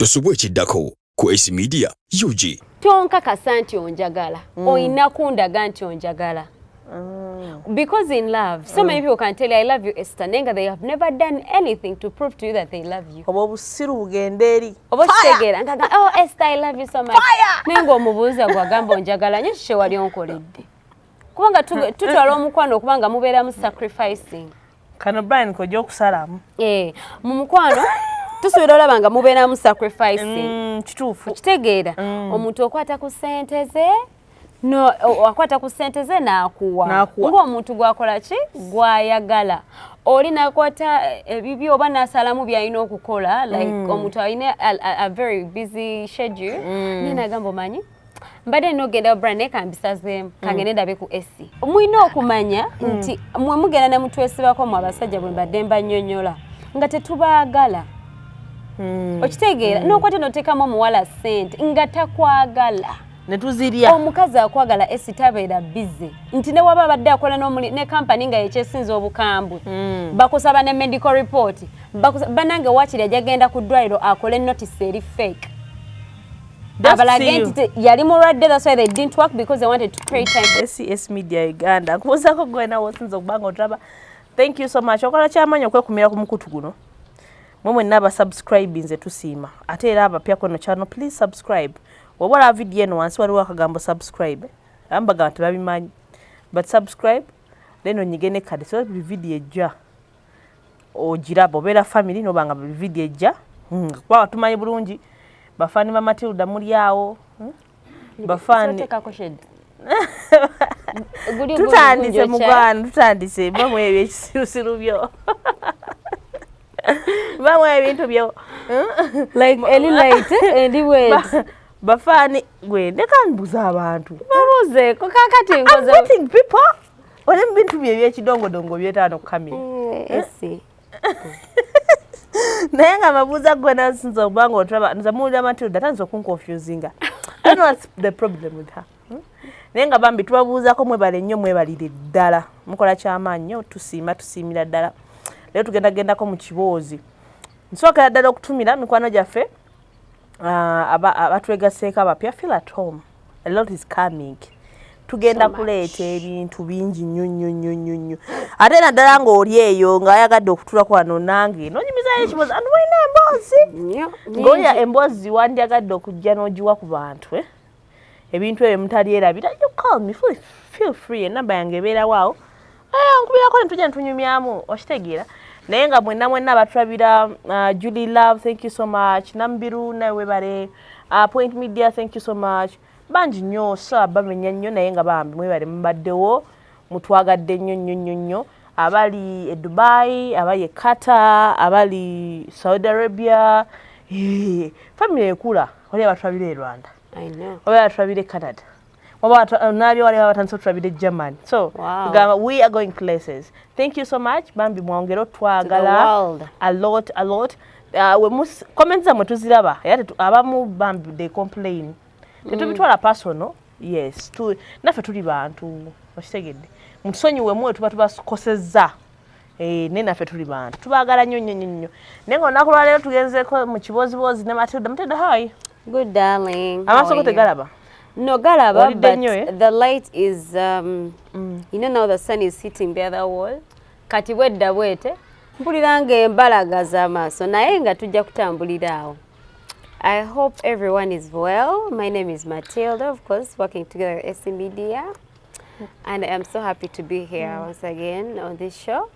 Tosubwa ekiddako ku Ace Media UG. Tonkakasa nti onjagala. Oyina kundaga nti onjagala, because in love, so many people can tell you, "I love you, Esther," naye nga they have never done anything to prove to you that they love you. Oba obusiru bugende eri. Oba okitegeera nga, "Oh Esther, I love you so much," naye ng'omubuuza, gwagamba onjagala nnyo, kiki wali onkoledde? Kubanga tutwala omukwano okuba nga mubeeramu sacrificing. Kano Brian kojja okusalamu. Eh, mu mukwano tusuubira olaba nga mubeeramu sacrificing. Kituufu. Okitegeera, omuntu okwata ku ssente ze, no akwata ku ssente ze n'akuwa N'akuwa. Ng'omuntu gwakola ki, gwayagala, oli nakwata ebibyo oba n'asalamu by'alina okukola, like omuntu alina a very busy schedule, naye nagamba, "Omanyi mbadde nina okugenda Brian, naye kambisazeemu, kangende ndabe ku AC." Mulina okumanya nti mwe mugenda ne mutwesibako mu abasajja, bwe mbadde mbannyonnyola nga tetubaagala. Okitegeera, n'okwata noteekamu omuwala ssente nga takwagala. Ne tuzirya. Omukazi akwagala esi tabeera busy, nti ne waba abadde akola ne kampani nga yekyesinza obukambwe, bakusaba ne medical report. Bannange, wakiri ajagenda ku ddwaliro akole notice eri fake, abalage nti yali mulwadde. That's why they didn't work, because they wanted to create time. ACS Media Uganda, nkubuuzaako gwe nawe osinza okuba nga otulaba, thank you so much. Okola kyamaanyi okwekumira ku mukutu guno. Mwe mwenna abasubscribe, nze tusiima. Ate era abapya kweno channel, please subscribe. Oba olaba vidiyo eno, wansi waliwo akagambo "subscribe". Abamu bagamba tebabimanyi, but subscribe, then onyige ne kade so buli vidiyo ejja ogiraba, obeera family noba nga buli vidiyo ejja, kuba tumanyi bulungi bafaani ba Matilda muli awo, Bafaani tutandise, mukwano, tutandise. Bamu ebyo ekisirusiru byo, bamu ebintu byo. Like eli light endi wet. Bafaani gwe ndeka mbuza abantu. Babuuzeeko kakati nkoze. People oli mu bintu bye ebyekidongodongo byetaano ku kamera. Esi. Naye nga mabuuza gwe nasinza okuba nga otulaba, nze muwulira Matilda tandisa okunconfusinga. I don't know what's the problem with her, Naye nga bambi tubabuuzaako, mwebale nnyo, mwebalire ddala, mukola kyamaanyi nnyo, tusiima, tusiimira ddala. Leero tugenda gendako mu kiboozi. Nsookera ddala okutumira mikwano gyaffe abatwegaseeko abapya, feel at home. A lot is coming. Tugenda kuleeta ebintu bingi nnyo nnyo nnyo nnyo nnyo, ate naddala ng'oli eyo ng'ayagadde okutulako wano nange n'onyumizayo ekibozi, anti mulina emboozi ng'olya emboozi, wandyagadde okujja n'ogiwa ku bantu, eh? Ebintu ebyo mutalyerabira. You call me, feel free, enamba yange ebeerawo awo, nkubirako ne tujja netunyumyamu. Okitegeera? Naye nga mwenna mwenna abatulabira, Julie Love, thank you so much. Nambiru nawe webale. Point Media, thank you so much. Bangi nnyo, so bamenya nnyo, naye nga bambi mwebale, mubaddewo, mutwagadde nnyo nnyo nnyo nnyo. Abali e Dubai, abali e Qatar, abali Saudi Arabia, family ekula. Wali abatulabira e Rwanda, wali abatulabira e Canada, nabyo wali abatandise otulabira e Germany. So kugamba we are going places. Thank you so much bambi, mwongere otwagala a lot, a lot. Comments zammwe tuziraba, era abamu bambi they complain, tetubitwala personal. Yes, naffe tuli bantu, okitegedde? Mutusonyiwemu tuba tubakosezza, naye naffe tuli bantu, tubaagala nnyo nnyo nnyo nnyo. Naye nga olunaku lwaleero tugenzeko mu kibooziboozi ne Matilda. Matilda, hi. Good, darling. Amaaso go tegalaba? No, galaba, but eh? The light is you know, now the sun is hitting the other wall. Kati bwedda bwete mpulira nga embalaga z'amaaso, naye nga tujja kutambulira awo. I hope everyone is well. My name is Matilda, of course, working together at SC Media. And I am so happy to be here once again on this show.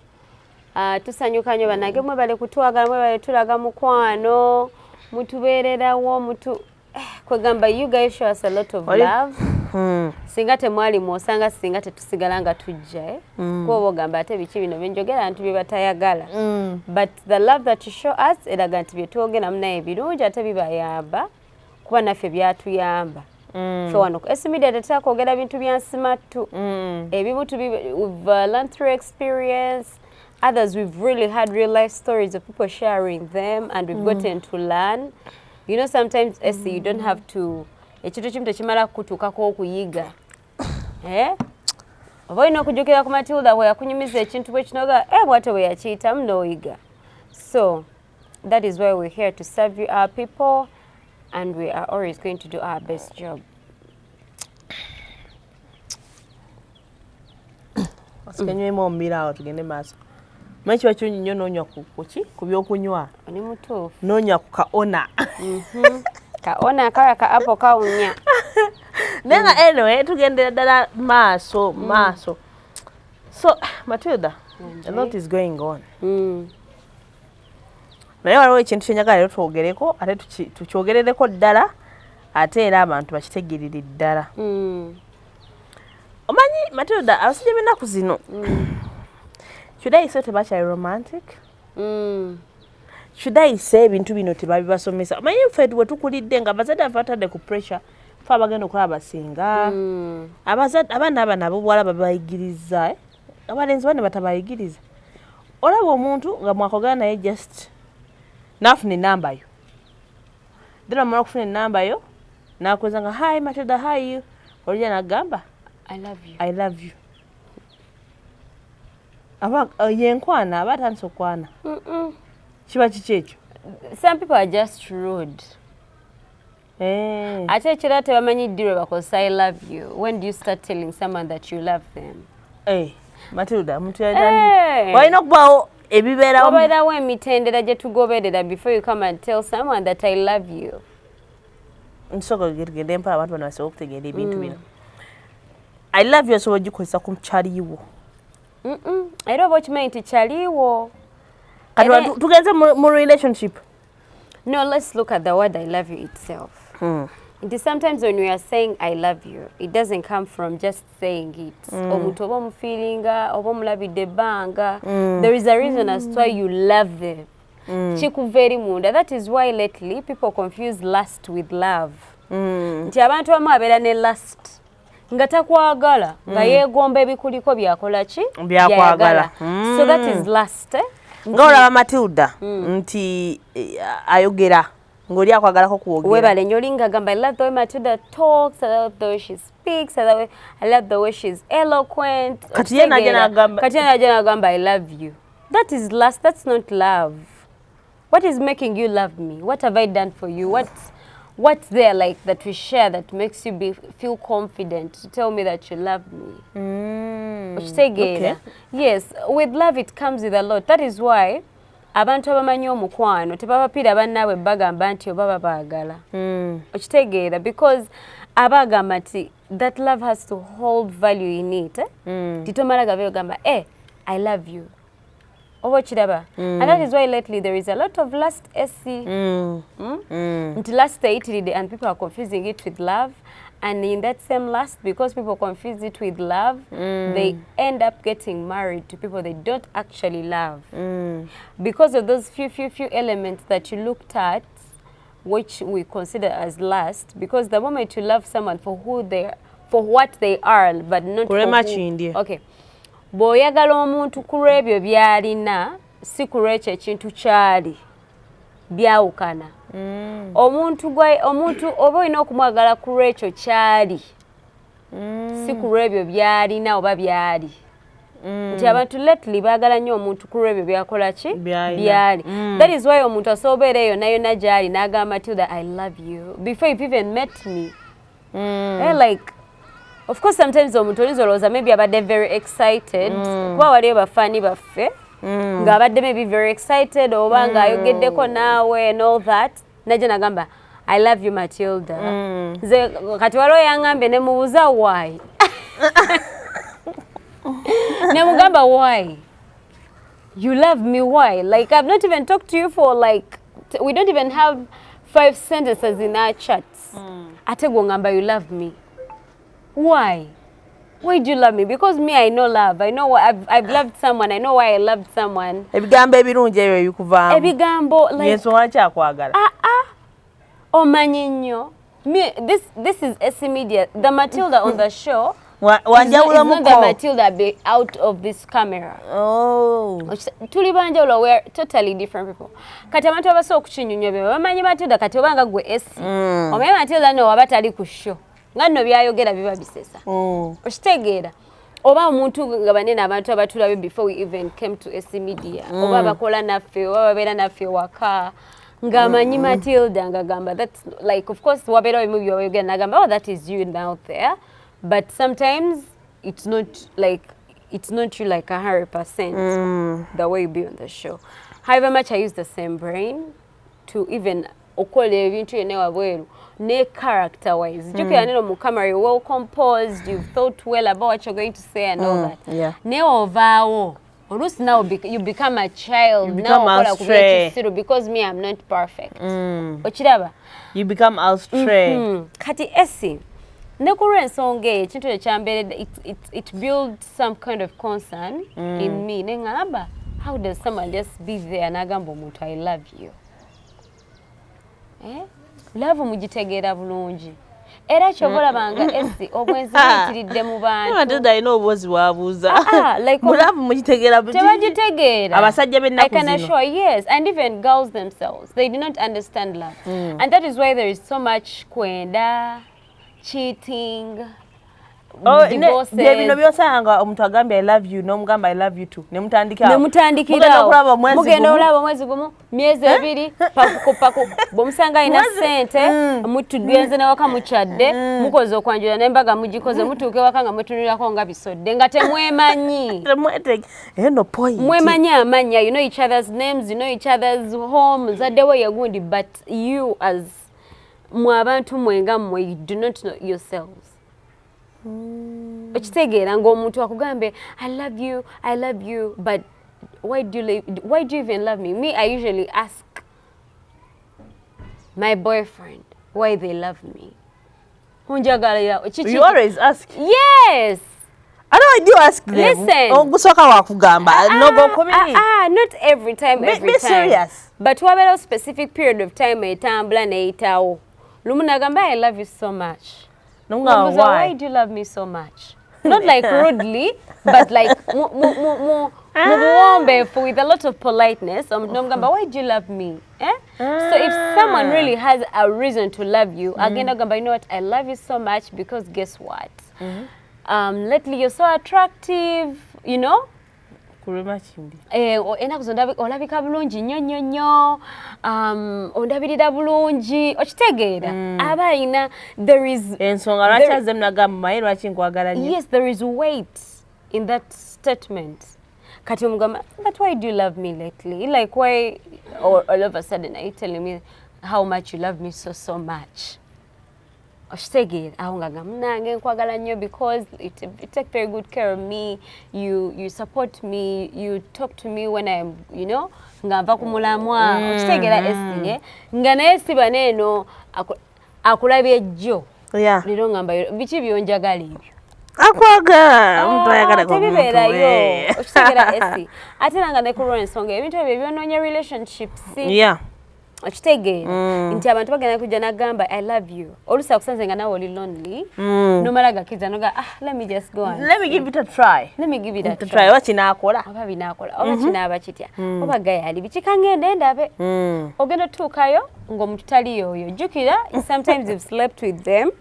Tusanyuka nnyo bannange, mwebale kutwagala, mwebale tulaga mukwano, mutubeererawo, mutu kwegamba you guys show us a lot of love. Singa temwalimu osanga singa tetusigala nga tujja, eh? Kuba oba ogamba, ate biki bino byenjogera nti bye batayagala? But the love that you show us eraga nti bye twogeramu naye birungi, ate bibayamba, kuba naffe byatuyamba. Ffe wano ku SC Media tetera kwogera bintu bya nsimattu. Ebimu we've learned through experience, others we've really had real life stories of people sharing them, and we've gotten to learn. Sometimes SC, you don't have to, ekintu kimu tekimala kukutuukako okuyiga, eh? Oba olina okujjukira ku Matilda bwe yakunyumiza ekintu bwe kinoga, eh, bwatyo bwe yakiyitamu n'oyiga. So that is why we're here to serve you, our people. And we are always going to do our best job. Asikenywemu omubiri awo tugende maaso. Manyi kiba kirungi nnyo n'onywa ku ki ku byokunywa. Oli mutuufu. N'onywa ku kaona. Kaona kaya ka apple kawunya. Naye nga anyway tugendera ddala maaso maaso. So Matilda, a lot is going on. Naye waliwo ekintu kyenjagala leero twogereko, ate tukyogerereko ddala, ate era abantu bakitegeerere ddala. Omanyi Matilda, abasajja b'ennaku zino, should I say tebakyali romantic? Should I say ebintu bino tebabibasomesa? Omanyi ffe bwe tukulidde nga abazadde baffe batadde ku pressure, fe abagenda okulaba basinga abaana abo abobuwala babayigiriza, eh? Abalenzi bane batabayigiriza. Olaba omuntu nga mwakogana naye, just naafuna enamba yo, then amala okufuna enamba yo nakweza nga, "Hi Matilda, hi you," olija nagamba, "I love you." "I love you." Aba yenkwana aba atandise okwana. Kiba kiki ekyo? Some people are just rude. Eh. Ate ekirala, tebamanyi ddi lwe bakozesa "I love you." When do you start telling someone that you love them? Eh, Matilda, omuntu Eh. walina okubaawo ebibeerawo. Wabeerawo emitendera gye tugoberera before you come and tell someone that "I love you." Nsooka tugende mpola, abantu bano basobole okutegeera ebintu bino. "I love you" osobola ogikozesa ku mukyaliwo? Era oba okimanyi nti kyaliwo. Kati tugenze mu relationship. No, let's look at the word "I love you" itself. Nti sometimes when we are saying "I love you," it doesn't come from just saying it. Omuntu oba omufiiringa, oba omulabidde ebbanga. There is a reason as to why you love them. Kikuva eri munda. That is why lately people confuse lust with love. Nti abantu abamu abeera ne lust nga takwagala, nga yeegomba ebikuliko byakola ki? Byakwagala. Byayagala. So that is lust, eh? Nga olaba Matilda nti ayogera ng'oli akwagalako kwogera. Webale nnyo. Olinga agamba, "I love the way Matilda talks, I love the way she speaks, I love the way she's eloquent." Kati ye n'ajja Okitegeera? n'agamba- Kati ye n'ajja n'agamba, "I love you." That is lust, that's not love. What is making you love me? What have I done for you? What's there like that we share that makes you feel confident to tell me that you love me? Okitegeera? Yes, with love it comes with a lot. That is why abantu abamanyi omukwano tebabapiira bannaabwe bagamba nti oba babaagala. Okitegeera? Because aba agamba nti that love has to hold value in it, eh? Titomala gave ogamba, "Eh, I love you." Oba okiraba? And that is why lately there is a lot of lust sc. Nti lust eyitiridde and people are confusing it with love, and in that same lust, because people confuse it with love, they end up getting married to people they don't actually love because of those few few few elements that you looked at, which we consider as lust. Because the moment you love someone for who they for what they are, but not for Kulema who, kindye. Okay, bw'oyagala omuntu ku lw'ebyo by'alina, si ku lw'ekyo ekintu kyali, byawukana. Omuntu omuntu oba olina okumwagala ku lw'ekyo kyali, si ku lw'ebyo by'alina oba byali. Nti abantu lately baagala nnyo omuntu ku lw'ebyo byakola ki? By'alina. Byali. That is why omuntu asobola obeera eyo yonna yonna gy'ali n'agamba, "Matilda, I love you," before you've even met me. Eh, like, of course sometimes omuntu oyinza olowooza maybe abadde very excited, kuba waliyo bafaani baffe ng'abadde maybe very excited oba ng'ayogeddeko naawe and all that, najja nagamba, "I love you, Matilda." Nze kati waliwo yaŋŋambye ne mubuuza why, ne mugamba, "Why you love me? Why? Like, I've not even talked to you for like we don't even have five sentences in our chats, ate gwe ngamba you love me. Why do you love me? Because me, I know love. I know I've loved someone. I know why I loved someone." Ebigambo ebirungi ebyo ebikuvaamu. Ebigambo like yensonga lwaki akwagala. Ah ah, omanyi nnyo. Me, this is SC Media. The Matilda on the show is not the wanjawulomuko. Matilda be out of this camera. Oh. Tuli banjawulo, we are totally different people. Kati abantu abasobola okukinyonyola bye bamanyi Matilda. Kati obanga gwe SC, omanyi Matilda nno waba tali ku show, nga nno byayogera biba bisesa. Okitegeera? Oba omuntu nga banene, abantu abatulabe before we even came to SC Media, oba bakola naffe, oba babeera naffe waka, Ng'amanyi Matilda, ng'agamba that's like, of course wabeerawo ebimu byoyogera n'agamba, "Oh, that is you now there," but sometimes it's not like, it's not you like 100% the way you be on the show. However much I use the same brain to even okola ebintu byonna wabweru ne character wise, jjukira neno mu camera you're well composed, you've thought well about what you're going to say and all that, naye ovaawo oluusi now you become a child. You become Now okola ku astray. Byekisiru because me, I'm not perfect, okiraba? You become astray. Kati esi ne ku lw'ensonga eyo, ekintu ekyo kyambeeredde, it built some kind of concern in me, ne ŋŋamba, how does someone just be there n'agamba omuntu, "I love you"? Eh? Love mugitegeera bulungi, era kyova olabanga esi obwenzi buyitiridde mu bantu. Matilda alina obuwozi bwabuuza. Ah, like Mu love mugitegeera tebagitegeera. Abasajja b'ennaku I can zino. assure, yes, and even girls themselves, they do not understand love, and that is why there is so much kwenda, cheating, Oh, divorces. Bye bino byosanga omuntu agambye "I love you," n'omugamba "I love you too," ne mutandika awo. Ne Mugenda mutandikirawo. okulaba omwezi Mugenda gumu. olaba omwezi gumu, myezi 2, paku paku, bwemusanga alina ssente, mutugenze newaka, mukyadde, mukoze okwanjula n'embaga mugikoze, mutuuke waka nga mutunulirako nga bisodde, nga temwemanyi. Eno point. Mwemanyi amannya, you know each other's names, you know each other's home, muzadde we yegundi, but you as mwe abantu mwe nga mmwe, you do not know yourselves. Okitegeera ng'omuntu akugambe, "I love you, I love you," but why do you even love me? Me, I usually ask my boyfriend why they love me. Onjagalira kiki? You always ask? Yes. I know I do ask them. Listen. Ogusooka wakugamba nogokubiri. Ah, not every time, every Be time. serious. But wabeerawo specific period of time etambula neyitawo. Lumu nagamba, "I love you so much." Nonga Nambuuza, why? "Why do you love me so much?" Not like rudely, but like mu buwombeefu, with a lot of politeness. Nomugamba, "Why do you love me?" Eh? So if someone really has a reason to love you, agenda gamba, "You know what, I love you so much because guess what? Lately you're so attractive." Kuluma kindi. Eh, ennaku zino olabika bulungi nnyo nnyo nnyo, ondabirira bulungi, okitegeera? Aba alina, there is Ensonga lwaki azze munagamba maye lwaki nkwagala nnyo. Yes, there is weight in that statement. Kati omugamba, "But why do you love me lately? Like, why, or all of a sudden are you telling me how much you love me so so much?" Okitegeera? Awo nga gamba, "Munange nkwagala nnyo because you take very good care of me, you support me, you talk to me when I'm, nga nva ku mulamwa." Okitegeera esiye nga naye si baneeno akulabye jjo leero ngamba, "Biki byonjagala ebyo?" Akwagala omuntu ayagala Ah, tebibeerayo, okitegeera esi? Ate era nga ne ku lw'ensonga ebintu ebyo byonoonya relationships. Okitegeera nti abantu bagenda kujja nagamba, "I love you," oluusi akusanze nga nawe oli lonely, nomala gakkiriza noga, "Ah, let me just go and Let me give it a try. Let me give it a To try." try oba kinaakola. Oba binaakola, oba kinaaba kitya, oba gayali biki, kangende ndabe. Ogenda otuukayo ng'omuntu taliyo oyo. Jjukira, sometimes you've slept with them,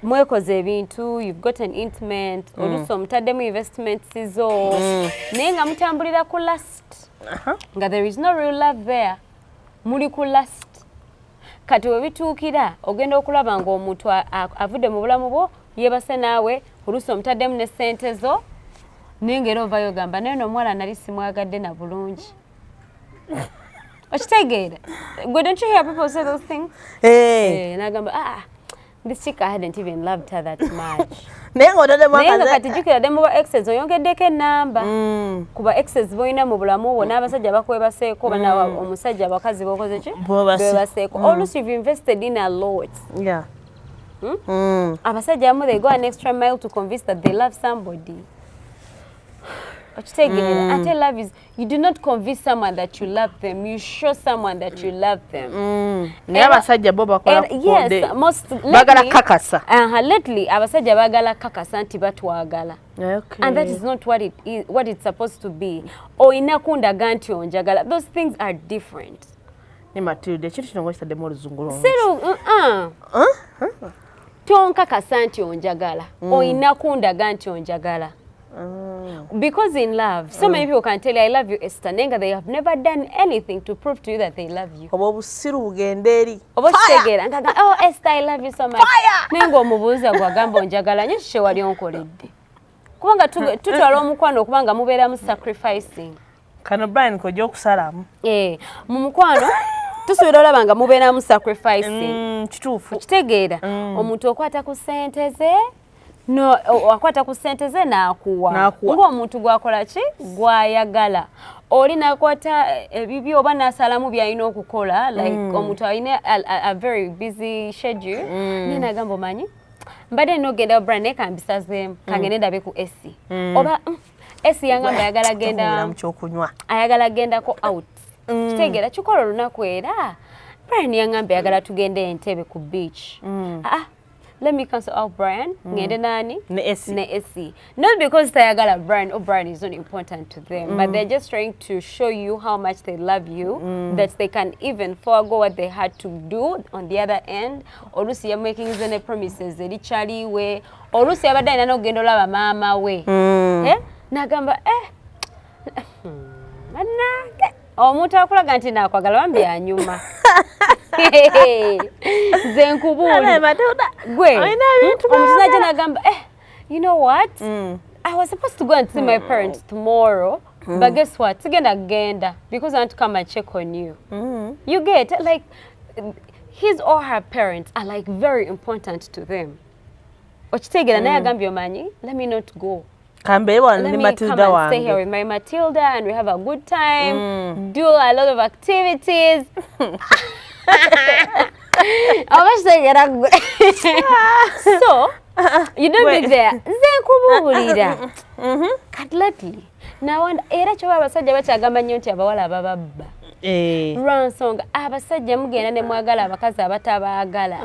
mwekoze ebintu, you've got an intimate, oluusi omutaddemu investments zo, naye nga mutambulira ku lust, nga there is no real love there, muli ku lust. Kati we bituukira ogenda okulaba ng'omuntu avudde mu bulamu bwo, yeebase naawe, oluusi omutaddemu ne ssente zo, naye ng'era ovayo ogamba, "Naye n'omuwala nali simwagadde na bulungi." Okitegeera gwe? Don't you hear people say those things? Eh. Eh, nagamba, "Ah, this chick, I hadn't even loved her that much." Naye ng'otaddemu Naye nga akaze. Kati jjukira dde mu ba exes oyongeddeko ennamba kuba exes boolina mu bulamu bwo n'abasajja bakwebaseeko, oba nawe omusajja abakazi bokoze ki? Bwebase. Bebaseeko. Oluusi you've invested in a lot. Abasajja abamu, they go an extra mile to convince that they love somebody, okitegeera? Ate love is, you do not convince someone that you love them, you show someone that you love them. Naye abasajja bo bakola Yes, most baagala kakasa. Lately abasajja baagala kakasa nti batwagala, and that is not what it is, what it's supposed to be. Oyina kundaga nti onjagala, those things are different. Ne Matilda, ekintu kino ng'okitaddemu oluzungu lungi. Siru tonkakasa nti onjagala, oyina kundaga nti onjagala. Because in love, so many people can tell you, "I love you, Esther," naye nga they have never done anything to prove to you that they love you. Oba obusiru bugende eri. Oba okitegeera nga, "Oh Esther, I love you so much," Fire! naye ng'omubuuza, gwagamba onjagala nnyo, kiki wali onkoledde? Kubanga tutwala omukwano okuba nga mubeeramu sacrificing. Kano Brian kojja okusalamu. Eh, mu mukwano tusuubira olaba nga mubeeramu sacrificing. Kituufu. Okitegeera, omuntu okwata ku ssente ze no akwata ku ssente ze n'akuwa N'akuwa. ng'omuntu gwakola ki, gwayagala. Oli n'akwata ebibyo oba n'asalamu by'alina okukola, like omuntu alina a very busy schedule, naye nagamba, "Omanyi mbadde nina okugenda Brian, naye kambisazeemu, kangende ndabe ku Esi," oba Esi yangamba ayagala genda Tokunywa mu kyokunywa. Ayagala gendako out. Kitegeera kikola olunaku, era Brian yangamba ayagala tugende Entebe ku beach. Ah, let me cancel out Brian, ngende nani? Ne Essie. Ne Essie. Not because tayagala Brian or Brian is not important to them, but they're just trying to show you how much they love you, that they can even forego what they had to do on the other end. Oluusi ya making ne promises eri kyaliwe, oluusi yabadde alina n'okugenda olaba maama we. Eh? Nagamba, eh, bannange, omuntu akulaga nti nakwagala bambi anyuma. Nze nkubuulira gwe, Olina ebintu. Omuntu najja nagamba, "Eh, you know what, I was supposed to go and see my parents tomorrow, but guess what, sigenda kugenda because I want to come and check on you." You get, like, his or her parents are like very important to them, okitegeera? Naye agambye, "Omanyi, let me not go." Kambeere wano "Let ne me Matilda come and stay here wange. With my Matilda and we have a good time, do a lot of activities." Oba kitegeera gwe? So you don't be Wait. there. Nze nkubuulira kati lately nawanda era kyoba abasajja bakyagamba nnyo nti abawala bababba Eh. lwa nsonga abasajja mugenda ne mwagala abakazi abatabaagala,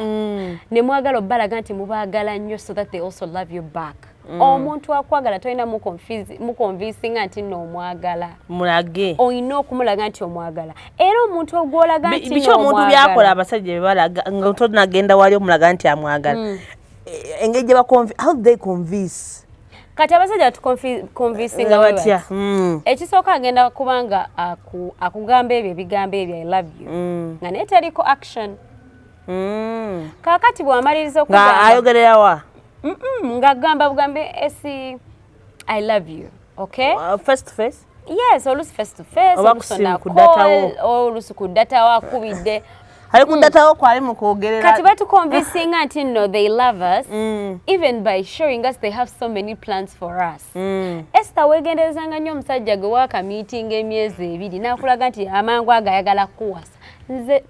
ne mwagala obbalaga nti mubaagala nnyo so that they also love you back. Omuntu akwagala tolina muconvincinga nti nno omwagala. Mulage. Olina okumulaga nti omwagala, era omuntu ogwolaga nti Biki nno omuntu omwagala. byakola abasajja bebalaga nga tonagenda wali omulaga nti amwagala? Engeri gye how do they convince? Kati abasajja batuconvincinga bwe Batya? bati. Ekisooka, agenda kubanga akugamba ebyo ebigambo ebyo, "I love you," nga naye teriko action. Kaakati bw'amaliriza Nga okugamba ayogerera wa? Ng'agamba bugambe, "Esi, I love you," okay? Face to face? Yes, oluusi face to face, Oba oluusi ku simu, on a ku data wo. call, oluusi ku data wo akubidde. Ali ku data wo kwali mu kwogerera. Kati batuconvincinga nti no, they love us even by showing us they have so many plans for us. Esther, weegenderezanga nnyo omusajja gwe waakamiitinga emyezi 2 n'akulaga nti amangu ago ayagala kukuwasa. Nze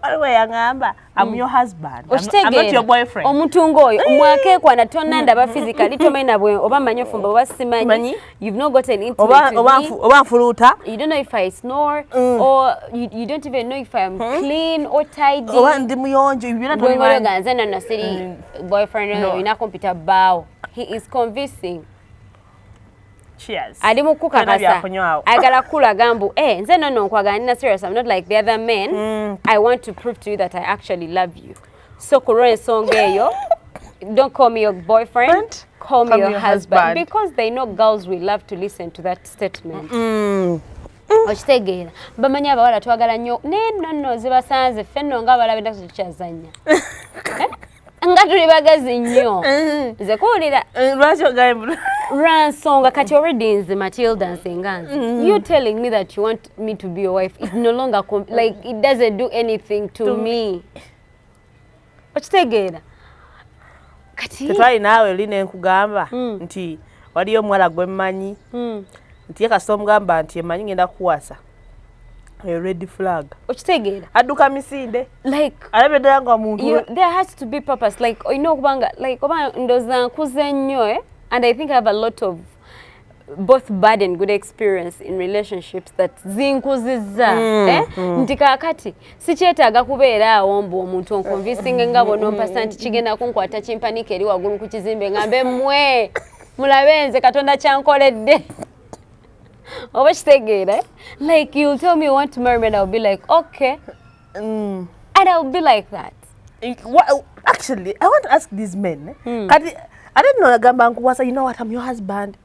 Waliwo yaŋŋamba, "I'm your husband. I'm not your boyfriend." Omuntu ng'oyo mwakeekwana, tonnandaba physically, tomanyi nabwe oba manyi ofumba oba simanyi. Manyi. You've not gotten intimate Oba with oba me. Oba nfuluuta. You don't know if I snore or you don't even know if I'm clean or tidy. Oba ndi muyonjo, ebyo byonna Gwe tobimanyi. ngologa nze nno siri boyfriend. No. Olina kumpita bbaawo. He is convincing. Cheers. Ali mu Byonna kukakasa. byakunywawo. Ayagala kukulaga mbu, eh, nze nno nkwagala, nina serious, I'm not like the other men. I want to prove to you that I actually love you. So ku lw'ensonga eyo, don't call me your boyfriend, Friend, call me call your me your husband. husband. Because they know girls will love to listen to that statement. Okitegeera, bamanyi abawala twagala nnyo, naye nno nno zibasanze ffe nno ng'abalabe ennaku tukyazannya. Eh? Nga tuli bagezi nnyo, nze kuwulira. Lwaki ogambye? Lwa nsonga kati already nze Matilda, nsenga nze, you telling me that you want me to be your wife, it no longer like, it doesn't do anything to me. Okitegeera kati? Tetwali naawe oli nenkugamba nti waliyo omuwala gwe mmanyi nti ye kasita omugamba nti emanyi ngenda kukuwasa, eyo red flag. Okitegeera? Adduka misinde. Like Alabye ddala nga muntu. There has to be purpose. Like olina okubanga, like, oba ndowooza nkuze nnyo, eh? And I think I have a lot of both bad and good experience in relationships that zinkuzizza, eh? Nti kaakati sikyetaaga kubeera awo mbu omuntu onconvincinge nga bw'onompasa nti kigenda kunkwata kimpanika eri waggulu ku kizimbe ngambe, "Mmwe mulabe nze Katonda kyankoledde." Oba kitegeera, eh? Like, you'll tell me you want to marry me and I'll be like, "Okay," and I'll be like that. Actually, I want to ask these men. Kati ate nno nagamba nkuwasa, "You know what, I'm your husband."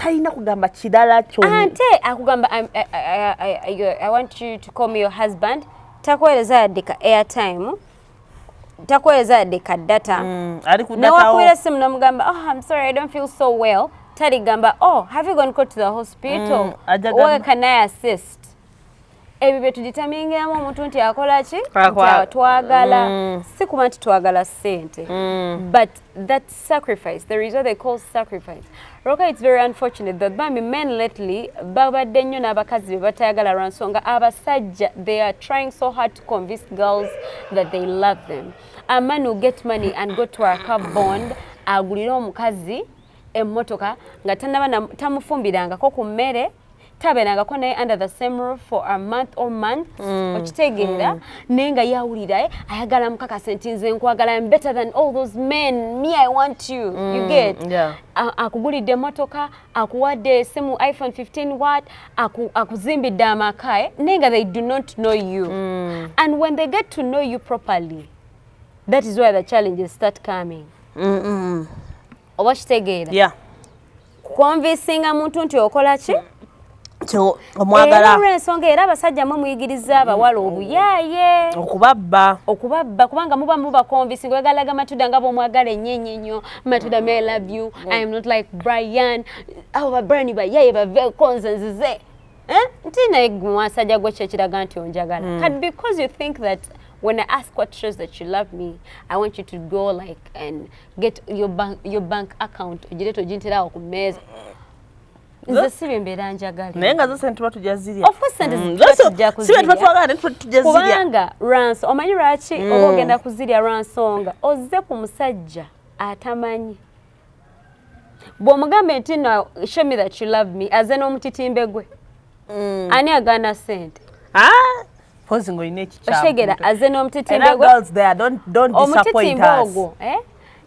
Talina kugamba kirala kyonna. Ate akugamba, I want you to call me your husband." Takuweereza yadde ka airtime, takuweereza yadde ka data. Ali ku data wo. Newakubira essimu nomugamba, "Oh, I'm sorry, I don't feel so well," taligamba, "Oh, have you gone go to the hospital?" Ajja "Where can I assist?" Ebyo bye tudeterminingiramu omuntu nti akola ki, nti twagala. Si kuba nti twagala ssente, but that sacrifice, there is what they call sacrifice. Roka, it's very unfortunate that bambi men lately babadde nnyo n'abakazi be batayagala lwa nsonga abasajja, they are trying so hard to convince girls that they love them. A man will get money and go to a car bond, agulire omukazi emmotoka nga tannaba tamufumbirangako ku mmere, tabeerangako naye under the same roof for a month or months. Okitegeera? Naye nga yawulira, ayagala mukakase nti, "Nze nkwagala, I'm better than all those men, me, I want you." You get? Yeah. Akugulidde emmotoka, akuwadde esimu iPhone 15, what, akuzimbidde amaka, naye nga they do not know you. And when they get to know you properly, that is where the challenges start coming. Oba kitegeera? Yeah. Kuconvincinga muntu nti okola ki? Kyo Era omwagala. olw'ensonga era abasajja mwe muyigiriza abawala obuyaaye. Okubabba. Okubabba, kubanga muba mubaconvincinga, oyagalaga Matuda nga bwomwagala ennyo ennyo ennyo. "Matuda, may I love you? I am not like Brian." Abo ba Brian bayaye, baveeko, nze nzize. Eh? Nti naye gwe musajja gwe kyekiraga nti onjagala kati, because you think that when I ask what shows that you love me, I want you to go like and get your bank account, ogireeta oginterawo ku mmeeza. Nze si bye mbeera njagala. Naye nga zo sente tuba tujja zirya. Of course sente tuba tujja Si bwe tuba kuzirya. twagala, naye tuba tujja zirya. Kubanga lwanso omanyi lwaki oba ogenda kuzirya? Lwansonga ozze ku musajja atamanyi. Bw'omugambe nti, "No, show me that you love me," aze n'omutitimbe gwe, ani agaana sente? Ah, pozi ng'olina ekikyamu. Otegeera? Aze n'omutitimbe Era gwe. girls there, don't disappoint Omutitimbe us. ogwo, eh?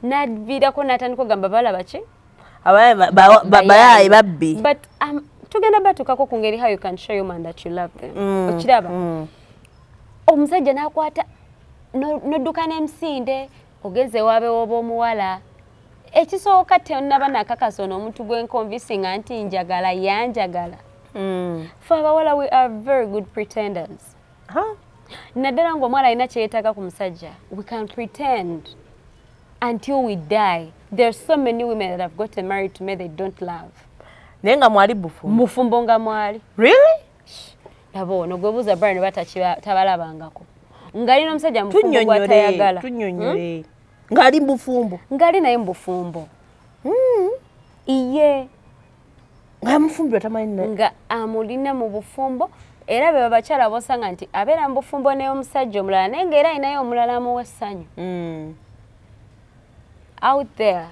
Naviirako n'atandika ogamba balaba ki? Abayaye bayaye babbi. But tugenda batuukako ku ngeri how you can show your man that you love them. Okiraba, omusajja n'akwata n'odduka n'emisinde, ogenze ewaabe w'oba omuwala. Ekisooka, tonnaba nakakasa ono omuntu gwenconvincinga nti njagala yanjagala. Fe abawala, we are very good pretenders. Huh? Naddala ng'omuwala alina kyeyeetaaga ku musajja, we can pretend until we die. There are so many women that have gotten married to men they don't love. Naye nga mwali bufumbo. Mufumbo nga mwali. Really? Laba ono gwebuuza Brian oba tabalabangako ng'alina omusajja mufumbo Tunnyonnyole. gw'atayagala. Tunnyonnyole, ng'ali mu bufumbo. Ng'ali naye mu bufumbo iye. Nga mufumbirwa tamanyi Nga amulina mu bufumbo. Era be babakyala bosanga nti abeera mu bufumbo n'omusajja omulala, naye ng'era alinayo omulala amuwa essanyu out there.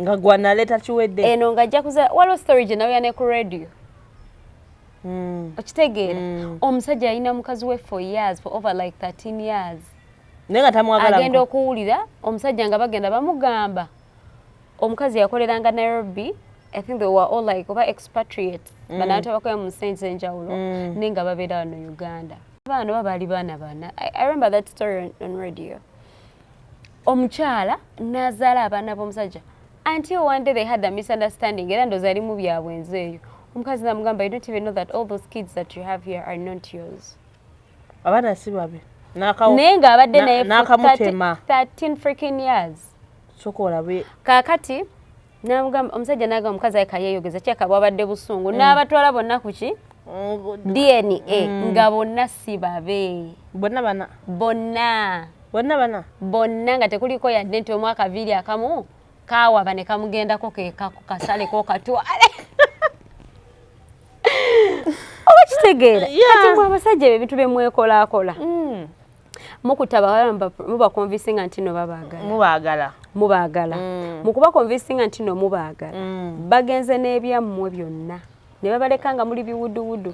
Nga gwanaleeta kiwedde. Eno ng'ajja kuza, waliwo story gye nawulira ne ku radio. Okitegeera? Omusajja yalina mukazi we for years, for over like 13 years. Naye nga tamwagala. Agenda okuwulira omusajja nga bagenda bamugamba omukazi yakoleranga Nairobi. I think they were all like oba expatriates, bano abantu abakolera mu nsi ez'enjawulo, naye nga babeera wano Uganda. Abaana oba baali baana bana. I remember that story on radio. Omukyala n'azaala abaana b'omusajja until one day they had a misunderstanding. Era ndowooza yali mu byabwenzi eyo. Omukazi namugamba, "You don't even know that all those kids that you have here are not yours." Abaana si babe. Naye ng'abadde naye for N'akamutema. 13 freaking years. Soka olabe. Kaakati namugamba, omusajja n'agamba omukazi aye kayeeyogeza kyaka bwabadde busungu, n'abatwala bonna ku ki, DNA, nga bonna si babe. Bonna bana. Bonna. Bonna bana. Bonna, nga tekuliko yadde nti omu akaviiri akamu kaawaba ne kamugendako kekako kasaleko katwale. Oba kitegeera? Kati mwe abasajja, ebyo ebintu bye mwekolaakola, mukutta abawala, mubaconvincinga nti no babaagala. Mubaagala. Mubaagala. Mukubaconvincinga nti no mubaagala, bagenze n'ebyammwe byonna ne babaleka nga muli biwuduwudu.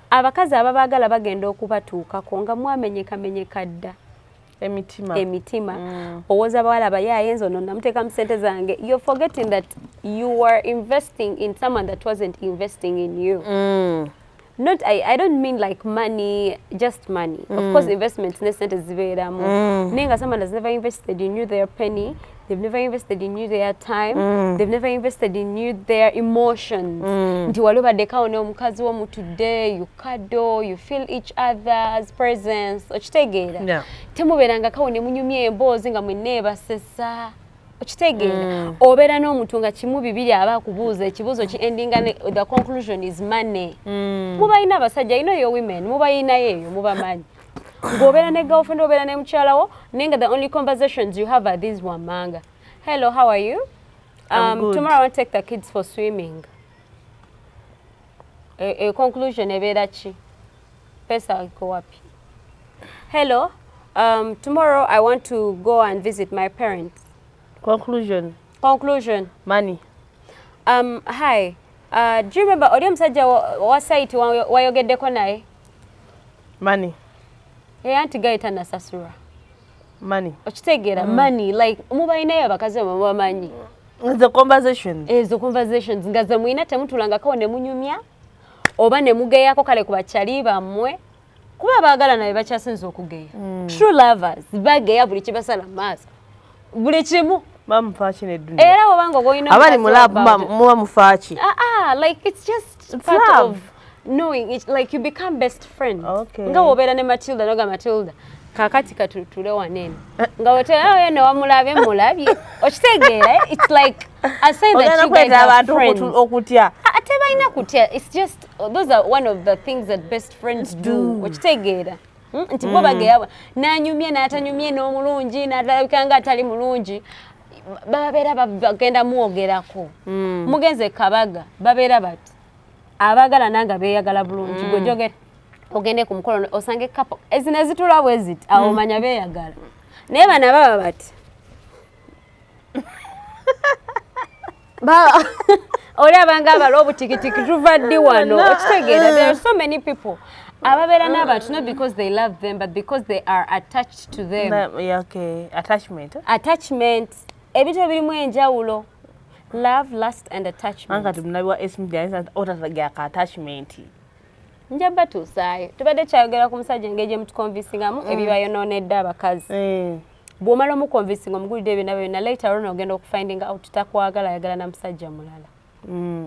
Abakazi ababaagala bagenda okubatuukako nga mwamenyekamenyeka dda. Emitima. Emitima. Owooza abawala bayaaye, "Nze ono namuteekamu sente zange." You're forgetting that you were investing in someone that wasn't investing in you. Not I don't mean like money, just money. Of course investments ne sente zibeeramu. Naye nga someone has never invested in you their penny, they've never invested in you their time, they've never invested in you their emotions. Nti wali obaddekawo n'omukazi wo mutudde, you cuddle, you feel each other's presence, okitegeera? Temubeerangakawo ne munyumya emboozi nga mwenna ebasesa. Okitegeera? Obeera n'omuntu nga kimu bibiri aba akubuuza ekibuuzo ki endinga the conclusion is money. Mubalina abasajja, you know your women, mubalinayo eyo mubamanyi. Ng'obeera ne girlfriend, obeera ne mukyala wo, naye nga the only conversations you have are these wammanga. Hello, how are you? I'm good. Tomorrow I want to take the kids for swimming. E conclusion ebeera ki? Pesa iko wapi? Hello, tomorrow I want to go and visit my parents. Conclusion. Conclusion. Money. Hi. Do you remember oli omusajja wa site wayogeddeko naye? Money. Eh, anti guy tanasasula. Money. Okitegeera? Money, like mubalinayo abakazi bamwe mubamanyi. The conversation. Ezo conversations nga ze mulina, temutulangako ne munyumya oba ne mugeyako kale ku bakyali bammwe, kuba abaagala naye bakyasinze okugeya. True lovers bageya buli kibasala mu maaso, buli kimu. Bamufaaki neddunia. Era obanga ogolina Abali mu love muba mufaaki? Ah, ah, like it's just It's part love. of knowing it, like you become best friends. Okay. Nga wobeera ne Matilda, noga Matilda, kakati katutule wanene nga woterayo ne wamulabye mulabye, okitegeera, eh? It's like a sign that Ogenda you guys kweta are abantu friends. Okutya. Ah, tebalina kutya. It's just those are one of the things that best friends do, okitegeera? Nti bo bageya n'anyumye n'atanyumye n'omulungi n'atalabika nga atali mulungi, babeera bagenda mwogerako. Mugenze kabaga, babeera bati abaagala nanga beeyagala bulungi. Gwe jogera ogende ku mukolo osange couple ezino ezitula bwe ziti, awo omanya beeyagala, naye bano baba bati oli abanga abala obutikitiki tuva ddi wano, okitegeera? There are so many people ababeera n'abantu not because they love them but because they are attached to them. Yeah, okay. Attachment, eh? Attachment, ebintu ebirimu enjawulo, love, lust and attachment. Anka tumunabi wa S Media otataga ka attachment. Nja batuusaayo, tubadde kyayogera ku musajja engeri gye mutuconvincingamu ebibayonoonedde abakazi. Bw'omala omuconvincinga, omugulidde byonna byonna, later on ogenda okufinding out takwagala, ayagala na musajja mulala.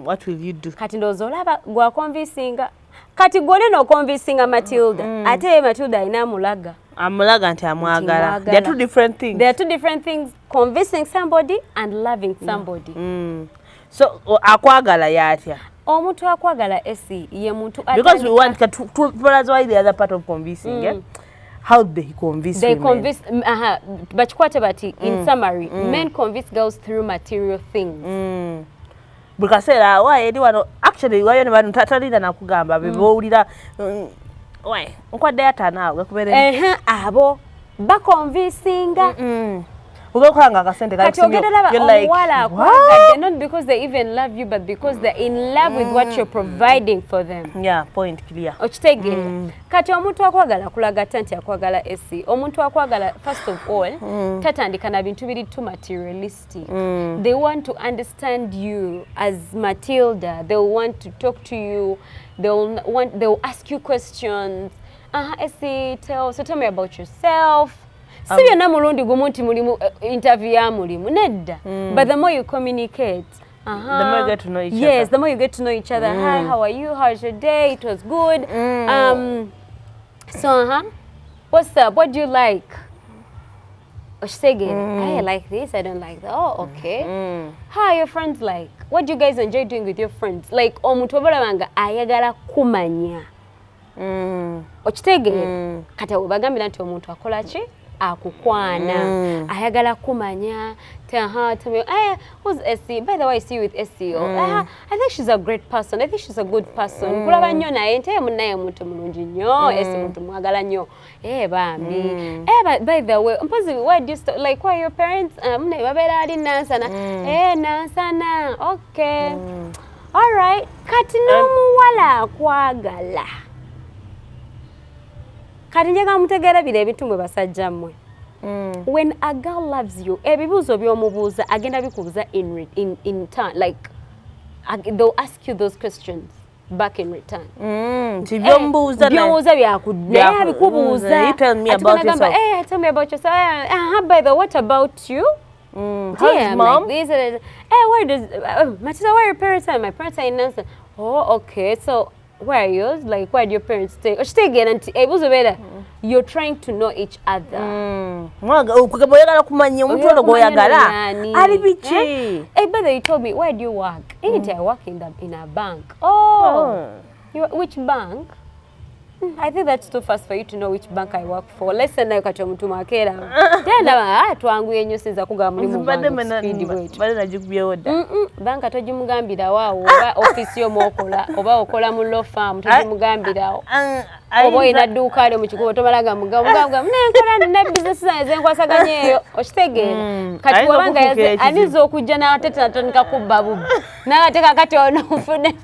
What will you do? Kati ndowooza olaba gwaconvincinga, kati gw'oli n'oconvincinga Matilda, ate ye Matilda alina amulaga. Amulaga nti amwagala. Mwagala. They are two different things. There are two different things, convincing somebody and loving somebody. So akwagala yatya? Omuntu akwagala esi ye muntu Because we want to why the other part of convincing, eh? How they convince they women. Convince, aha, bakikwate bati, in summary, men convince girls through material things. Buli kaseera waye eri wano, actually wayo ne bano talinda nakugamba be bowulira, waye nkwaddeyo 5 awo gakubeere. Ehe, abo baconvincinga. Ugakola nga akasente Kati ogenda laba omuwala akwagadde not because they even love you but because they're in love with what you're providing for them. Yeah, point clear. Okitegeera? Kati omuntu akwagala akulaga ata nti akwagala esi? Omuntu akwagala, first of all, tatandika na bintu biri too materialistic. They want to understand you as Matilda. They will want to talk to you, they will ask you questions. Esi, tell me about yourself. Si byonna mulundi gumu nti mulimu interview ya mulimu, nedda, but the more you communicate, The more you get to know each yes, other. The more you get to know each other. Hi, how are you? How's your day? It was good. So, what's up? What do you like? Okitegeera? I like this, I don't like that. Oh, okay. How are your friends like? What do you guys enjoy doing with your friends? Like omuntu oba olaba nga ayagala kumanya. Okitegeera? Kati awo bagambira nti omuntu akola ki? Akukwana. Ayagala kumanya. Tell me, eh, who's Essie? By the way, I see you with Essie. Oh, I think she's a great person. I think she's a good person. Kulaba nnyo naye nti munnaye muntu mulungi nnyo. Essie muntu mwagala nnyo. Eh, bambi. Eh, but by the way, mpozi why do you like why your parents munnaye babeera ali Nansana. Eh, Nansana. Okay. All right. Kati n'omuwala akwagala. Kati njagala mutegeera bino ebintu mwe basajja mmwe. When a girl loves you, ebibuuzo by'omubuuza agenda bikubuuza in turn, like they'll ask you those questions. back in return. Nti byombuuza Byombuuza byaku, naye abikubuuza. You tell me Ate about nagamba, yourself. "Eh, tell me about yourself. By the way, what about you?" How's Yeah, I'm mom? like this. Hey, where does Matilda, where are your parents at? My parents are in Nansen. Oh, okay. So where are yours? Like, where do your parents stay? Okitegeera nti ebibuuzo beera you're trying to know each other. Kugamba oyagala kumanya omuntu ono gw'oyagala ali biki. Eh? Hey, by the way, you told me, where do you work? Mm. I work in a bank. Oh, you, which bank? I think that's too fast for you to know which bank I work for. Let's say nayo kati omuntu makeera. Tenda ah twanguye nnyo, sinza kugamba mulimu Mbadde gwange ku speed bwetyo. Mbadde nagikubyewo dda. Banka togimugambirawo awo, oba ofiisi yo mwokola, oba okola mu law firm, togimugambirawo. Oba olina dduuka lyo mu kikubo, tomala gamugamba nenkola, nina bizinesi zange zenkwasaganya eyo, okitegeera? Kati Ayinza wabanga okufuukira ekizibu. Ayinza okujja n'ate natandika kubba bubbi n'ate kakati ono nfune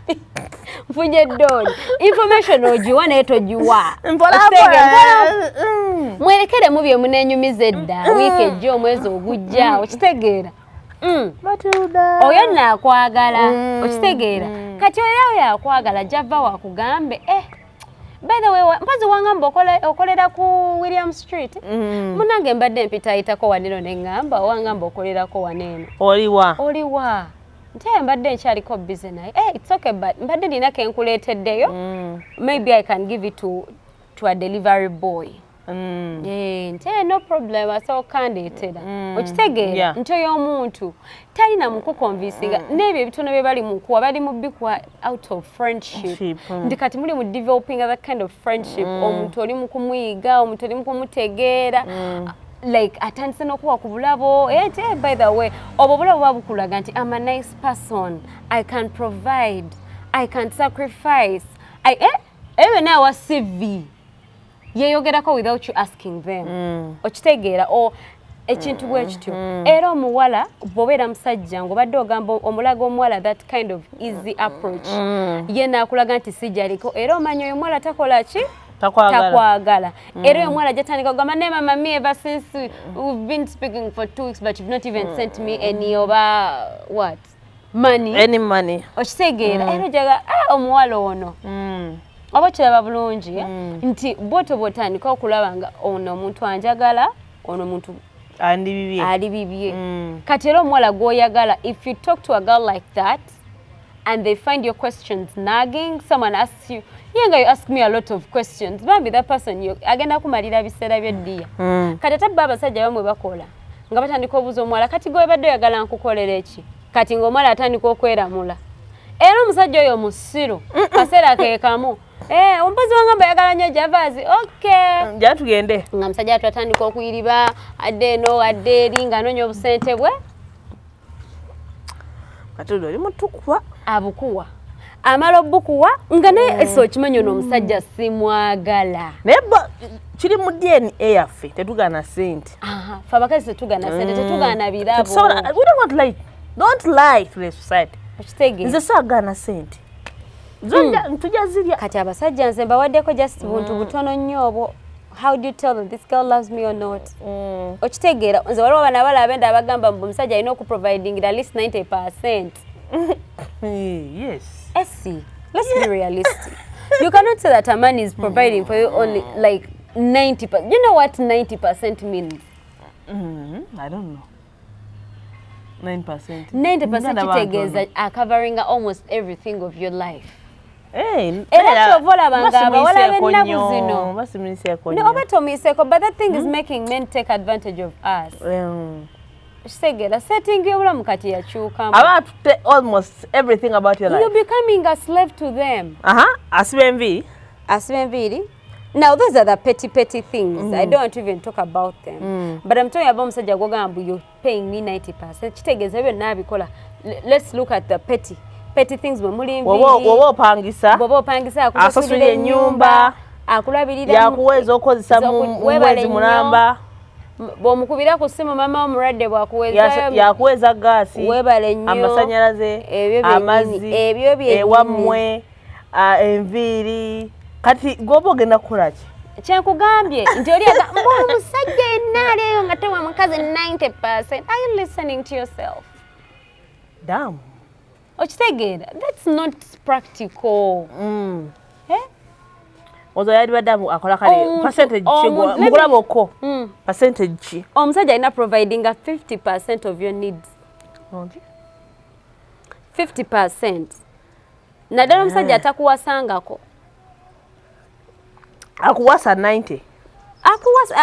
nfunye ddooni, information ogiwa naye togiwa. Mpola. Okitegeera? Mpola. Mwerekeremu bye muneenyumiza edda, wiiki ejja, omwezi ogujja, okitegeera? Matilda. Oyo nno akwagala, okitegeera? Kati oyo oyo akwagala java wakugambe, eh, by the way, mpozi wangamba okolera ku William Street. Munange mbadde mpitayitako waneno neŋŋamba wangamba okolerako waneeno. Oliwa? Oliwa? Nti mbadde nkyaliko busy naye, eh, it's okay, but mbadde nina kenkuleeteddeyo. Maybe I can give it to a delivery boy. Eh, nti eh, no problem, asobola okandeetera, okitegeera? Nti oyo omuntu talina mukuconvincinga n'ebyo ebitono bye bali mukuwa, bali mu bikuwa out of friendship. Ship, Nti kati muli mu developing that kind of friendship, omuntu oli mu kumuyiga, omuntu oli mu kumutegeera, like atandise n'okuwa ku bulabo. Eh, nti, eh, by the way, obwo bulabo buba bukulaga nti I'm a nice person, I can provide, I can sacrifice, eh, ebyo byonna awa CV yeyogerako without you asking them, okitegeera? O ekintu bwe kityo. Era omuwala bw'obeera musajja ng'obadde ogamba omulaga omuwala that kind of easy approach, ye naakulaga nti sijaliko, era omanya oyo omuwala takola ki? Takwagala. Takwagala. Era oyo omuwala ajatandika kugamba, "Ne mama, me, ever since we've been speaking for 2 weeks, but you've not even sent me any oba what money." Any money. Okitegeera? Era ojaga, ah, omuwala ono oba okiraba bulungi, eh? Nti bwotyo bwotandika okulaba nga ono omuntu anjagala, ono omuntu andi bibye. Ali bibye. Kati era omuwala gw'oyagala, if you talk to a girl like that and they find your questions nagging, someone asks you, ye nga you ask me a lot of questions, bambi that person you agenda kumalira biseera byeddiya. Kati ate bo abasajja bamwe bakola nga batandika obuuza omuwala, "Kati gwe badde oyagala nkukolera eki?" Kati ng'omuwala atandika okweramula, era omusajja oyo musiru kaseera ke kamu. Eh, omukozi wangamba oyagala nnyo javaazi, okay. Nja tugende. Nga musajja atu atandika okuyiriba, adde eno adde eri ng'anoonya obusente bwe. Matilda, oli mutukuwa. Abukuwa, amala obukuwa nga naye ese okimanyi ono omusajja simwagala. Naye kiri mu DNA yaffe, tetugaana sente. Aha, fe abakazi tetugaana sente, tetugaana birabo. We don't want lie, don't lie to the society. Okitegeera? Nze saagaana sente. Tujja zirya. Kati abasajja nze mbawaddeko just buntu butono nnyo obwo. How do you tell them this girl loves me or not? Okitegeera? Nze waliwo bano abala abenda abagamba mbu omusajja alina okuprovidingira at least 90%. Yes. Essie, let's be realistic. You cannot say that a man is providing for you only like 90%. You know what 90% means? I don't know. 9%. 90% kitegeeza Nganda. Acovering almost everything of your life. Era Era ky'ova olaba nga abawala b'ennaku zino. Basimuliseeko. No, oba tomuyiseeko, but that thing is making men take advantage of us. Kitegeera setting y'obulamu kati yakyukamu. Aba atutte almost everything about your life. You're becoming a slave to them. Aha, asiba enviiri. Asiba enviiri. Now those are the petty petty things. I don't want to even talk about them, but I'm talking about omusajja gwogamba you're paying me 90%, kitegeeza byonna abikola. Let's look at the petty petty things bwe muli Woba nviiri. woba opangisa. Bw'oba opangisa, asasulira akusasulira ennyumba, akulabirira, yakuweeza okozesa mu weebale mwezi nnyo. mulamba. Bw'omukubira ku ssimu, mama omulwadde, bwakuweezaayo. Yakuweeza gaasi, Weebale nnyo. amasanyalaze, Ebyo byennyini, amazzi, ebyo byennyini. ewammwe, enviiri. Kati gwoba ogenda kukola ki? Kyenkugambye nti oli aga mbu omusajja yenna ali eyo nga tewa mukazi 90%, are you listening to yourself? Damu. Okitegeera? That's not practical. Eh? Ozo yalibadde akola kale percentage ki mukulaba okwo? Percentage ki? Omusajja alina providinga 50% of your needs. 50%. Naddala omusajja atakuwasangako. Akuwasa 90. Akuwasa,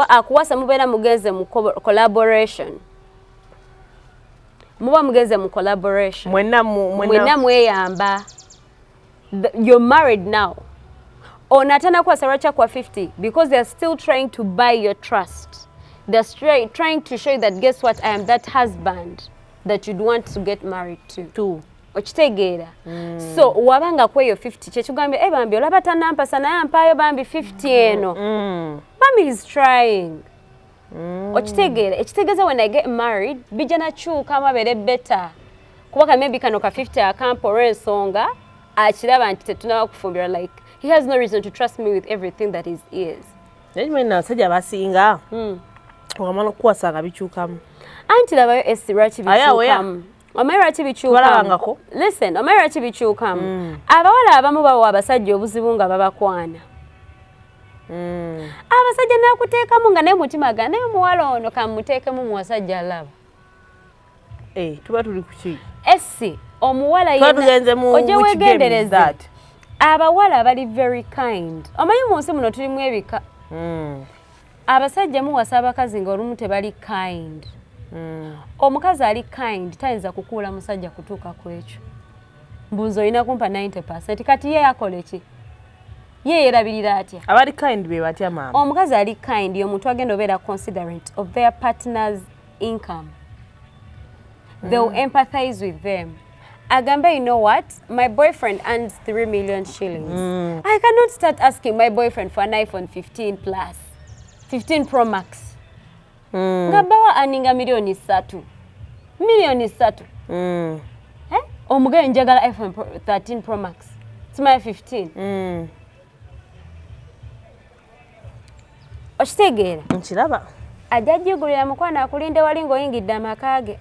akuwasa mubeera mugenze mu collaboration. Muba mugenze mu collaboration. Mwenna mweyamba. You're married now. Ono atanakuwasa lwaki akuwa 50? Because they're still trying to buy your trust. They're trying to show you that guess what, I am that husband that you'd want to get married to. Okitegeera? So wabanga kweyo 50 kyekigambye bambi olaba tanampasa naye ampaayo bambi 50 eno. Bambi is trying. Okitegeera? Ekitegeeza when I get married bijja nakyukamu abeere better. Kuba maybe kano ka 50 akampa olw'ensonga akiraba nti tetunaba kufumbirwa, like he has no reason to trust me with everything that is his. Naye kimanyi abasajja abasinga okamala okukuwasa nga bikyukamu. Anti labayo esi lwaki bikyukamu. Omanyi lwaki bikyukamu? Listen, omanyi lwaki bikyukamu? Abawala abamu bawa abasajja obuzibu nga babakwana. Abasajja nakuteekamu nga naye mutima ga naye omuwala ono kamuteekemu mu wasajja alaba. Tuba tuli ku ki? Esi omuwala yenna ojje weegendereze. Abawala bali very kind. Omanyi mu nsi muno tulimu ebika. Abasajja muwasa abakazi nga olumu tebali kind. Omukazi ali kind tayinza kukuula musajja kutuuka ku ekyo. Mbunzi olina kumpa 90%. Kati ye akola ki? Ye yerabirira atya? Abali kind be batya maama? Omukazi ali kind y'omuntu agenda obeera considerate of their partner's income. They'll empathize with them. Agambe, you know what? My boyfriend earns 3 million shillings. I cannot start asking my boyfriend for an iPhone 15 plus, 15 Pro Max. Nga bawa aninga milioni 3. Milioni 3. Eh? Omugaye njagala iPhone 13 Pro Max. It's my 15. Okitegeera? Nkiraba. Ajja gigulira mukwano akulinde wali ng'oyingidde amaka ge.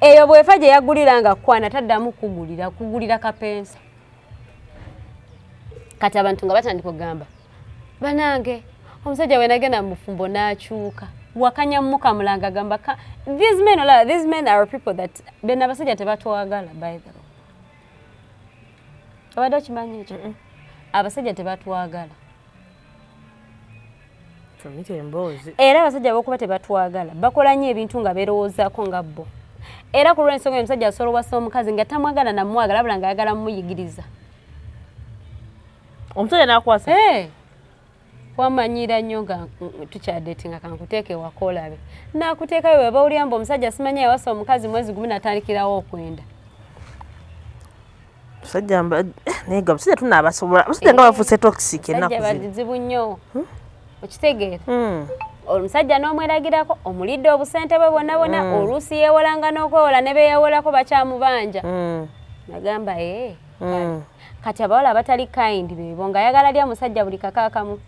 Eyo bw'efa gye yagulira nga kwana taddamu kugulira kapensa. Kati abantu nga batandika okugamba, banange omusajja we nagenda mu bufumbo n'akyuka. Wakanya mukamulanga agamba these men are people that bena abasajja tebatwagala, by the way. Obadde okimanyi ekyo? Abasajja tebatwagala. Era abasajja b'okuba tebatwagala bakola nnyo ebintu nga beerowoozaako nga bo. Era ku lw'ensonga omusajja asobola owasa omukazi nga tamwagala namwagala wabula ng'ayagala mumuyigiriza. Omusajja n'akwasa? Wamanyira nnyo nga tukyadetinga kankuteeke ewaka olabe. Naakuteekayo bwe bawulira mbu omusajja simanyi yawasa omukazi mwezi gumu n'atandikirawo okwenda. Musajja naye nga abasajja tunaabasobola. Abasajja nga bafuuse toxic ennaku zino. Abasajja bazibu nnyo. Okitegeera? Omusajja n'omweragirako omulidde obusente bwe bwonna bwonna, oluusi yeewolanga n'okwewola ne beeyewolako bakyamubanja. Nagamba kati abawala abatali kind beebo ng'ayagala lya musajja buli kakaakamu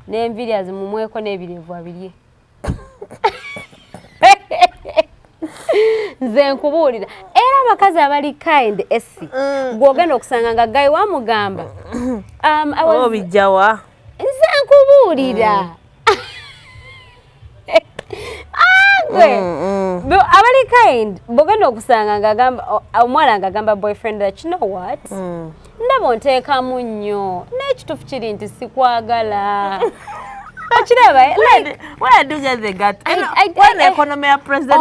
n'enviiri azimumweko n'ebirevu abirye. Nze nkubuulira era abakazi abali kind esi gw'ogenda okusanga nga gayi wamugamba obijjawa. Nze nkubuulira abali kind bw'ogenda okusanga ng'agamba omuwala ng'agamba boyfriend that you know what, ndaba onteekamu nnyo n'ekituufu kiri nti sikwagala. Okiraba? Like where do you get the gut? When the economy ya president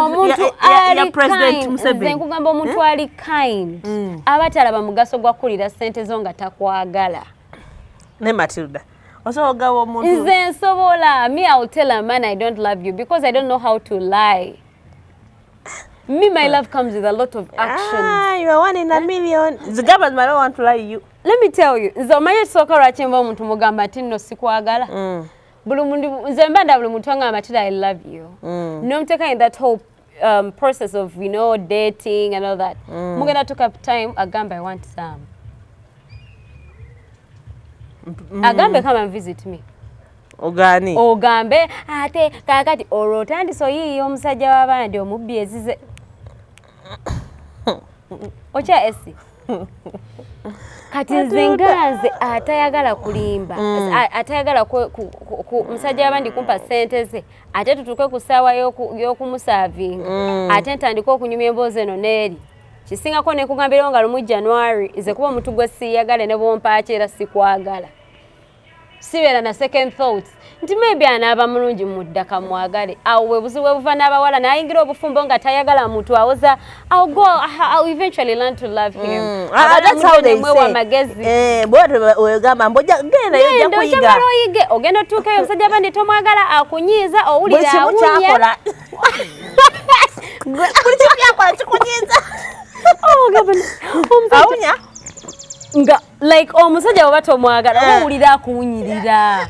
Museveni. Nze nkugamba omuntu ali kind aba talaba mugaso gwa kukulira ssente zo nga takwagala. Ne Matilda. Nze nsobola. Me, I will tell a man I don't love you because I don't know how to lie. Me, my love comes with a lot of actions. You are one in a million. The government might not want to lie you. Let me tell you. Nze omanyi ekisooka lwaki nva omuntu mugamba nti nno sikwagala. Nze mba ndaba buli muntu angamba nti I love you. N'omuteeka in that whole process of, you know, dating and all that. Mugenda took up time, agamba I want some. Agambe come and visit me. Ogani. Ogambe ate kakati olwo otandise oyiiya omusajja w'abandi omubbi ezize. Okya esi kati nze nga nze atayagala kulimba, atayagala musajja wabandi kumpa ssente ze, ate tutuuke ku ssaawa y'okumuservinga, ate ntandike okunyumya emboozi eno n'eri, kisingako nekugambirawo nga lumu January nze kuba omuntu gwe siyagala ne bwompaaki era sikwagala, sibeera na second thoughts nti maybe anaaba mulungi mudda kamwagale. Awo bwe buzibu bwe buva n'abawala n'ayingira obufumbo nga tayagala muntu, awoza I'll go, I'll eventually learn to love him. Ah, that's how they mwewa say. Amagezi. Eh, bw'otyo wegamba mbu genda ojja Genda kuyiga. okyamala oyige, ogenda otuukayo omusajja bandi tomwagala, akunyiiza, Buli owulira kimu awunya. kyakola. Buli kimu kyakola kikunyiiza. Oh, gamba omusajja Awunya. Nga like omusajja bw'oba tomwagala oba Eh. owulira akuwunyirira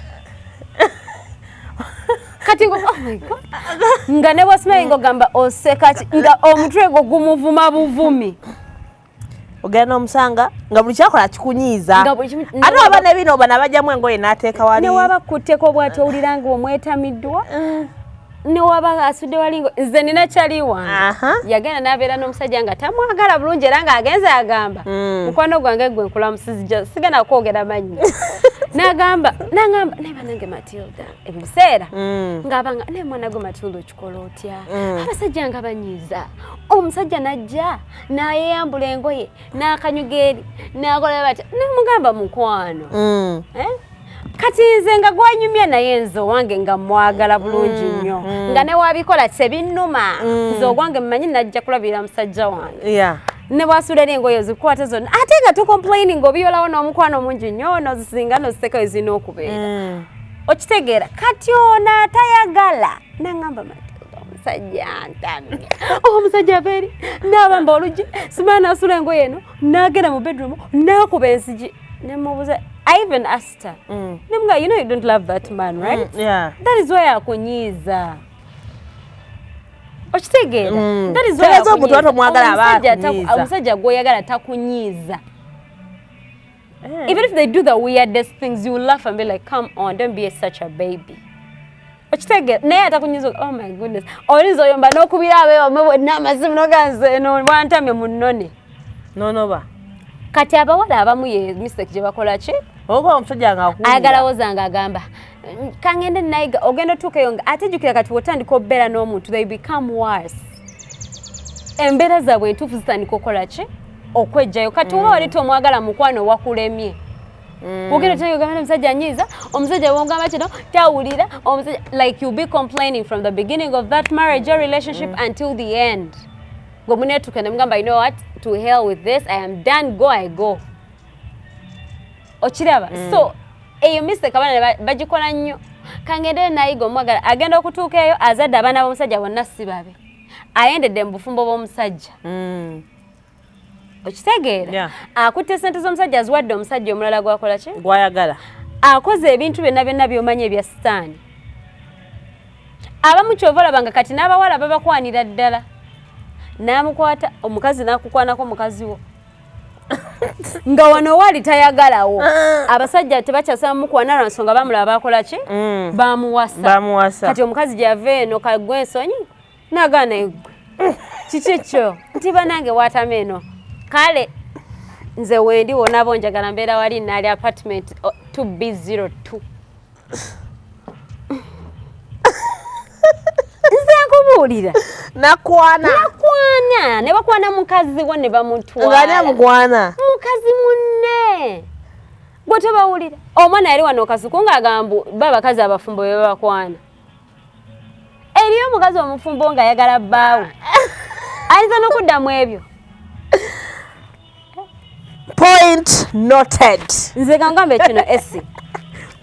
kati ngo oh my God, nga ne bwosimanyi ng'ogamba oseka ki, nga omutwe gwo gumuvuma buvumi. Ogenda n'omusanga nga buli kyakola kikunyiiza. Nga buli kimu- Ate oba ne bino bano abajjamu engoye n'ateeka wali. Ne waba kutteko bw'ati owulira nga omwetamiddwa, ne waba asudde wali ngo nze nina kyali wange yagenda n'abeera n'omusajja nga tamwagala bulungi, era ng'agenze agamba mukwano gwange gwe nkulamusizija, sigenda kwogera mannya, n'agamba n'agamba naye banange Matilda ebyo biseera ng'abanga naye mwana gwe Matilda okikola otya, abasajja nga banyiiza, omusajja n'ajja n'ayeyambula engoye n'akanyuga eri n'akola batya, nemugamba mukwano. Eh? Kati nze nga gwanyumya naye nze owange nga mwagala bulungi nnyo, nga ne wabikola tebinnuma, nze ogwange mmanyi najja kulabirira musajja wange ne bwasuula eri engoye ozikwata zonna, ate nga tocomplaining, obiyolawo n'omukwano mungi nnyo, nozisinga noziteeka we zirina okubeera. Okitegeera? Kati ono atayagala nangamba Matilda omusajja ntamye, omusajja ava eri n'abamba oluggi, simala n'asula engoye eno n'agenda mu bedroom n'akuba enzigi, nemubuuza, I even asked her, nemuga, you know you don't love that man, right? That is why akunyiiza. Okitegeera? That is why Tegeeza omuntu akunyiiza. atomwagala aba Omusajja akunyiiza. Omusajja gw'oyagala takunyiiza. Even if they do the weirdest things, you will laugh and be like, come on, don't be such a baby. Okitegeera? Naye atakunyiiza, oh my goodness, oyinza oyomba n'okubira abeewamwe bonna amasimu noganze eno bwantamye munnone. Nonoba. Kati abawala abamu ye mistake gye bakola ki? Oba omusajja nga akuwulira. Ayagala woza nga agamba kangende nayiga, ogenda otuukayo nga ate jjukira kati wotandika okubeera n'omuntu, they become worse, embeera zaabwe entuufu zitandika okukola ki? Okwejjayo. Kati oba wali tomwagala, mukwano wakulemye, ogenda otandika omusajja anyiiza, omusajja bwogamba kino tawulira, omusajja, like you be complaining from the beginning of that marriage or relationship until the end, gwe muneetuuka ne mugamba, you know what, to hell with this, I am done, go, I go. Okiraba? So eyo mistake abaana bagikola nnyo, kangende nayiga omwagala, agenda okutuuka eyo azadde abaana b'omusajja bonna si babe, ayendedde mu bufumbo bw'omusajja. Okitegeera? Yeah. Akutte sente z'omusajja aziwadde omusajja omulala gwakola ki? Gwayagala. Akoze ebintu byonna byonna by'omanyi ebya sitaani. Abamu kyova olaba nga kati n'abawala babakwanira ddala, n'amukwata omukazi n'akukwanako mukazi wo nga wano wali tayagalawo. Abasajja tebakyasaba mukwana lwa nsonga bamulaba bakola ki? Bamuwasa. Bamuwasa. Kati omukazi gyava eno kagwa ensonyi nagaana eggwe kiki kyo nti banange waatama eno, kale nze wendi wona bo njagala mbeera wali naali apartment 2B02. Nze nkubuulira. Nakwana. Nakwana ne bakwana mukazi wo ne Nga ani bamutwala. Amukwana? Mukazi munne gwe tobawulira, omwana yali wano kasuku ng'agamba ba bakazi abafumbo be babakwana. Eriyo omukazi omufumbo ng'ayagala bbaawe, ayinza n'okuddamu ebyo. Point noted. Nze kangambe kino esi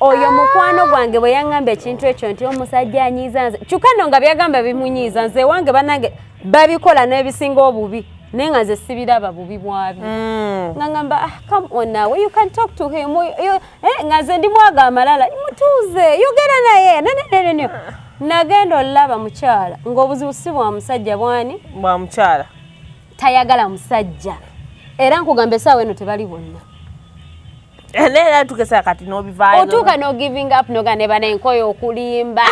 oyo mukwano gwange bwe yaŋŋamba ekintu ekyo nti omusajja anyiiza nze, kyokka nno nga byagamba bimunyiiza, nze ewange bannange babikola n'ebisinga obubi, naye nga nze sibiraba bubi bwabyo. Nga ngamba, ah, come on now, you can talk to him. Eh, nga nze ndi mwaga amalala, mutuuze yogera naye nenenenene. Nagenda olaba mukyala ng'obuzibu si bwa musajja, bwani? Bwa mukyala. Tayagala musajja, era nkugamba essaawa eno tebali bonna. Naye era tukesa kati n'obivaayo. Otuuka no giving up noga ne bana enkoyo okulimba.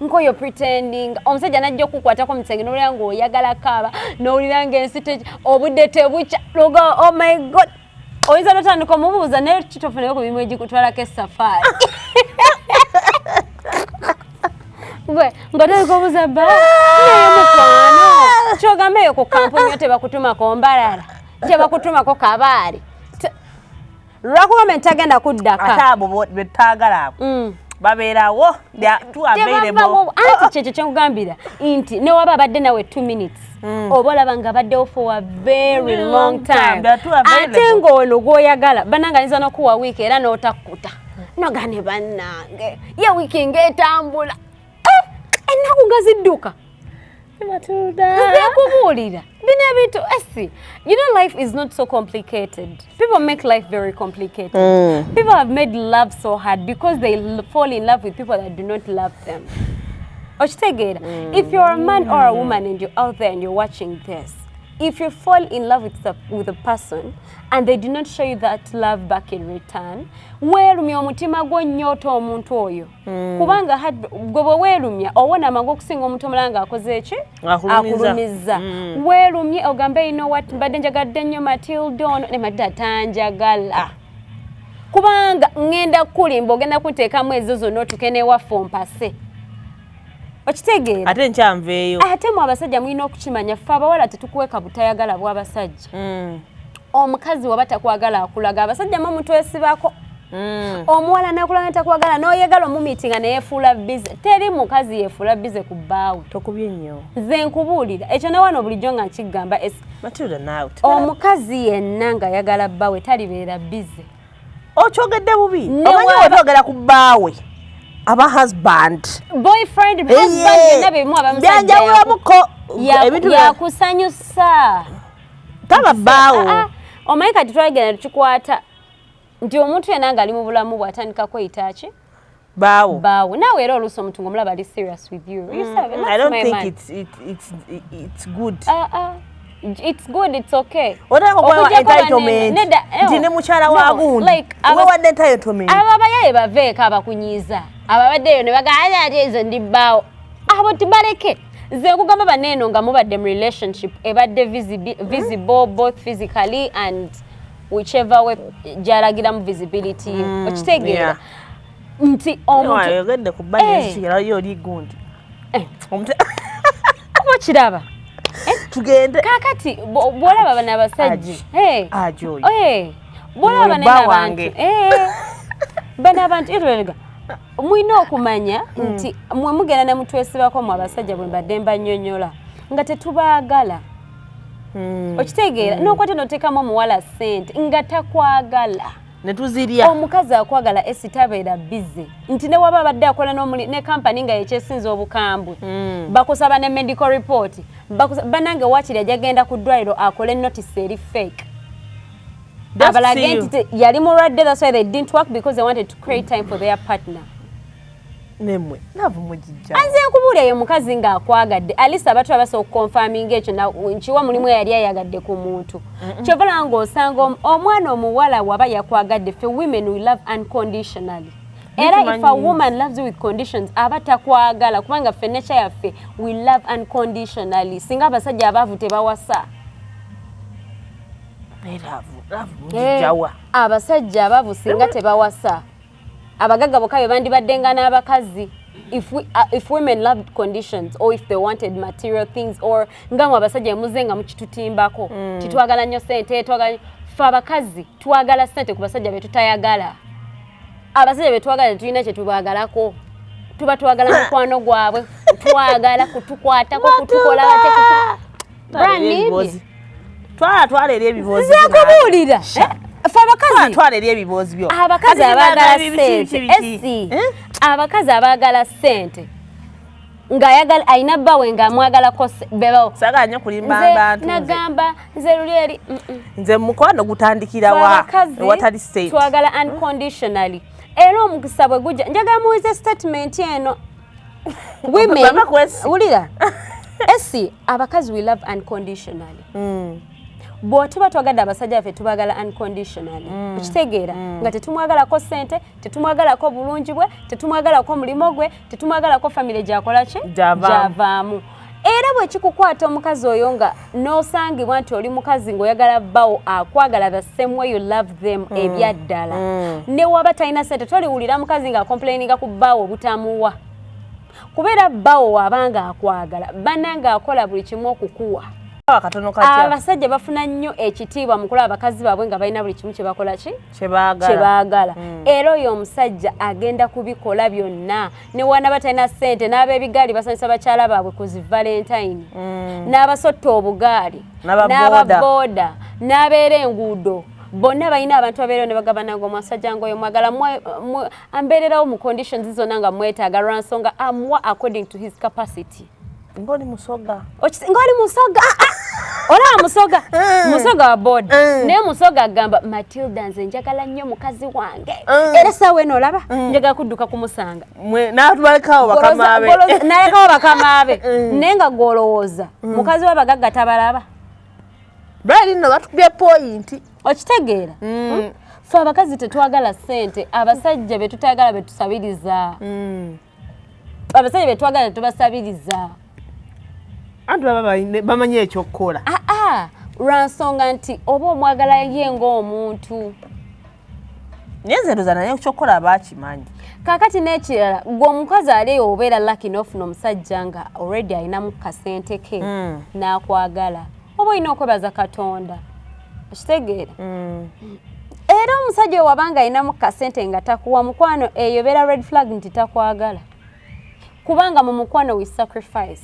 Nkoyo pretending. Omusajja najja okukwatako mu kisenge n'owulira ng'oyagala kaaba, n'owulira ng'ensi obudde tebukya. Loga, oh my God. Oyinza n'otandika omubuuza naye kitofunayo ku mirimu egikutwalako esafaari. Gwe ng'otandika obuuza bba naye mukwano kyogamba eyo ku kampuni yo tebakutumako mbalala, tebakutumako kabaale. Lwakuba me ntagenda kuddaka. Ate abo betwagala abo babeerawo, anti kyekyo kyenkugambira nti newaba abadde nawe 2 minutes oba olaba nga abaddewo for a very long time, ate ng'ono gw'oyagala bannange ayinza n'okuwa wiiki era n'otakkuta nogane bannange ye wiiki ng'etambula ennaku nga zidduka. Nze nkubuulira bino ebintu esi, you know, life is not so complicated. People make life very complicated. People have made love so hard because they fall in love with people that do not love them. Okitegeera? If you're a man or a woman and you're out there and you're watching this, if you fall in love with a person and they do not show you that love back in return, weerumya omutima gwo nnyo omuntu oyo, kubanga gwe bwe weerumya owona amangu okusinga omuntu omulala ng'akoze eki akulumizza. Weerumye ogambe, you know what, mbadde njagadde nnyo Matilda ono ne Matilda tanjagala, kubanga ŋŋenda kukulimba ogenda kunteekamu ezo zonna otuke n'ewaffe ompase. Okitegeera? Ate nkyanveeyo. Ate mu abasajja mulina okukimanya, ffe abawala tetukuweka butayagala bw'abasajja. Omukazi waba takwagala akulaga. Abasajja mu mutwesibako, omuwala nakulaga takwagala n'oyagala omumiitinga neyefuula busy. Teri mukazi yefuula busy ku bbaawe. Tokubye nnyo. Nze nkubuulira ekyo ne wano bulijjo nga nkigamba. Matilda, naawe. Omukazi yenna ng'ayagala bbaawe talibeera busy. Okyogedde bubi. Omanyi wetwogera ku bbaawe aba husband, boyfriend, husband, byonna bimu. Aba byanjawulamuko. Yakusanyusa. Taba bbaawo. Ah, ah. Omanyi kati twagenda tukikwata nti omuntu yenna ng'ali mu bulamu bw'atandika kweyita ki? Baawo. Baawo. Naawe era oluusi omuntu ng'omulaba ali serious with you, you say, I don't think it's good. It's good, it's okay. Entitlement nti ne mukyala wa gundi wewadde entitlement. Abo abayaye baveeko abakunyiiza ababaddeeyo ne bagamba ati ezo ndi bbaawo, abo tibaleke. Nze nkugamba baneeno nga mubadde mu relationship ebadde visible both physically and whichever way gyalagiramu visibility, okitegeera nti omuntu ku bba oli gundi oba okiraba. Tugende. Kakati bwolaba bano abasajja, bwolaba banene abantu, bano abantu mulina okumanya nti mwe mugenda ne mutwesibako mu abasajja bwe mbadde mbanyonyola nga tetubaagala. Okitegeera? N'okwata n'oteekamu omuwala ssente nga takwagala. Netuzirya. Omukazi akwagala esi tabeera busy nti ne waba abadde akola ne kampani nga yekyesinza obukambwe, bakusaba ne medical report. Bannange waakiri ajagenda ku ddwaliro akole notice eri fake abalage nti yali mulwadde. That's why they didn't work, because they wanted to create time for their partner. Nemwe love mugijja. Anze nkubuulira, eyo mukazi ng'akwagadde alisa abantu abasobola okuconfirminga ekyo nkiwa mulimu eyali ayagadde ku muntu. Kyova laba ng'osanga omwana omuwala waba yakwagadde, ffe women we love unconditionally. Era if a woman loves you with conditions, aba takwagala, kubanga ffe nature yaffe we love unconditionally. Singa abasajja abaavu tebawasa. Abasajja abaavu singa tebawasa, abagagga bokka be bandibaddenga n'abakazi. If women loved conditions or if they wanted material things, or nga mwe abasajja muze nga mukitutimbako, titwagala nnyo sente, twagala. Ffe abakazi twagala sente ku basajja betutayagala. Abasajja betwagala tetulina kyetubagalako, tuba twagala mukwano gwabwe, twagala kutukwatako, kutukola. Twala, twala eri ebiboozi. Nze nkubuulira, ffe abakazi twala eri ebiboozi byo. Abakazi abaagala sente esi, abakazi abaagala sente ng'ayagala ayina bbawe ng'amwagalako bebawo. Saagala nnyo kulimba abantu. Nagamba nze luli eri. Nze mukwano gutandikirawa ewatali sente? Twagala unconditionally. Era omukisa bwe gujja, njagala muwize statement eno. Women, wulira esi, abakazi we love unconditionally. Bw'otuba twagadde abasajja baffe, tubagala unconditionally. Okitegeera? Nga tetumwagalako ssente, tetumwagalako bulungi bwe, tetumwagalako mulimo gwe, tetumwagalako famire gyakola ki, Gy'avaamu. Gyavaamu. Era bwe kikukwata omukazi oyo nga n'osangibwa nti oli mukazi ng'oyagala bbawo akwagala the same way you love them, ebyaddala, ne waba talina ssente, toliwulira mukazi ng'acomplaininga ku bbaawo obutamuwa, kubeera bbaawo waabanga akwagala bannanga akola buli kimu okukuwa. Katono katya. Abasajja bafuna nnyo ekitiibwa mu kulaba abakazi baabwe nga balina buli kimu kye bakola ki, kyebaagala. Kyebaagala. Era oyo omusajja agenda kubikola byonna ne wanaba talina ssente. N'ab'ebigaali basanyusa bakyala baabwe ku zi Valentine, n'abasotta obugaali, N'ababooda. N'ababooda, n'abeera enguudo, bonna balina abantu abeerayo ne bagamba nga omusajja ngaoyo mwagala, ambeererawo mu conditions zonna nga mwetaaga, lwansonga amuwa according to his capacity. Ng'oli musoga. Ng'oli musoga. Ah, ah! Olaba musoga, musoga wa boda, naye musoga agamba, "Matilda, nze njagala nnyo mukazi wange, era saawa eno olaba njagala kudduka kumusanga." N'atubalekawo bakama be. Nalekawo bakama be, naye nga gwolowooza mukazi w'abagagga tabalaba. Brian nno batukubye point. Okitegeera? Fe abakazi tetwagala ssente. Abasajja betutayagala betusabiriza. Abasajja betwagala tetubasabiriza. Anti baba bamanyi ekyokukola. Aa, lwansonga nti oba omwagala ye ng'omuntu. Naye nze ndoza naye ekyokukola bakimanyi. Kaakati n'ekirala, gwe omukazi ali eyo obeera lucky n'ofuna omusajja nga already alinamu kasente ke n'akwagala, oba olina okwebaza Katonda. Okitegeera? Era omusajja oyo wabanga alinamu kasente nga takuwa mukwano, eyo beera red flag nti takwagala, kubanga mu mukwano we sacrifice.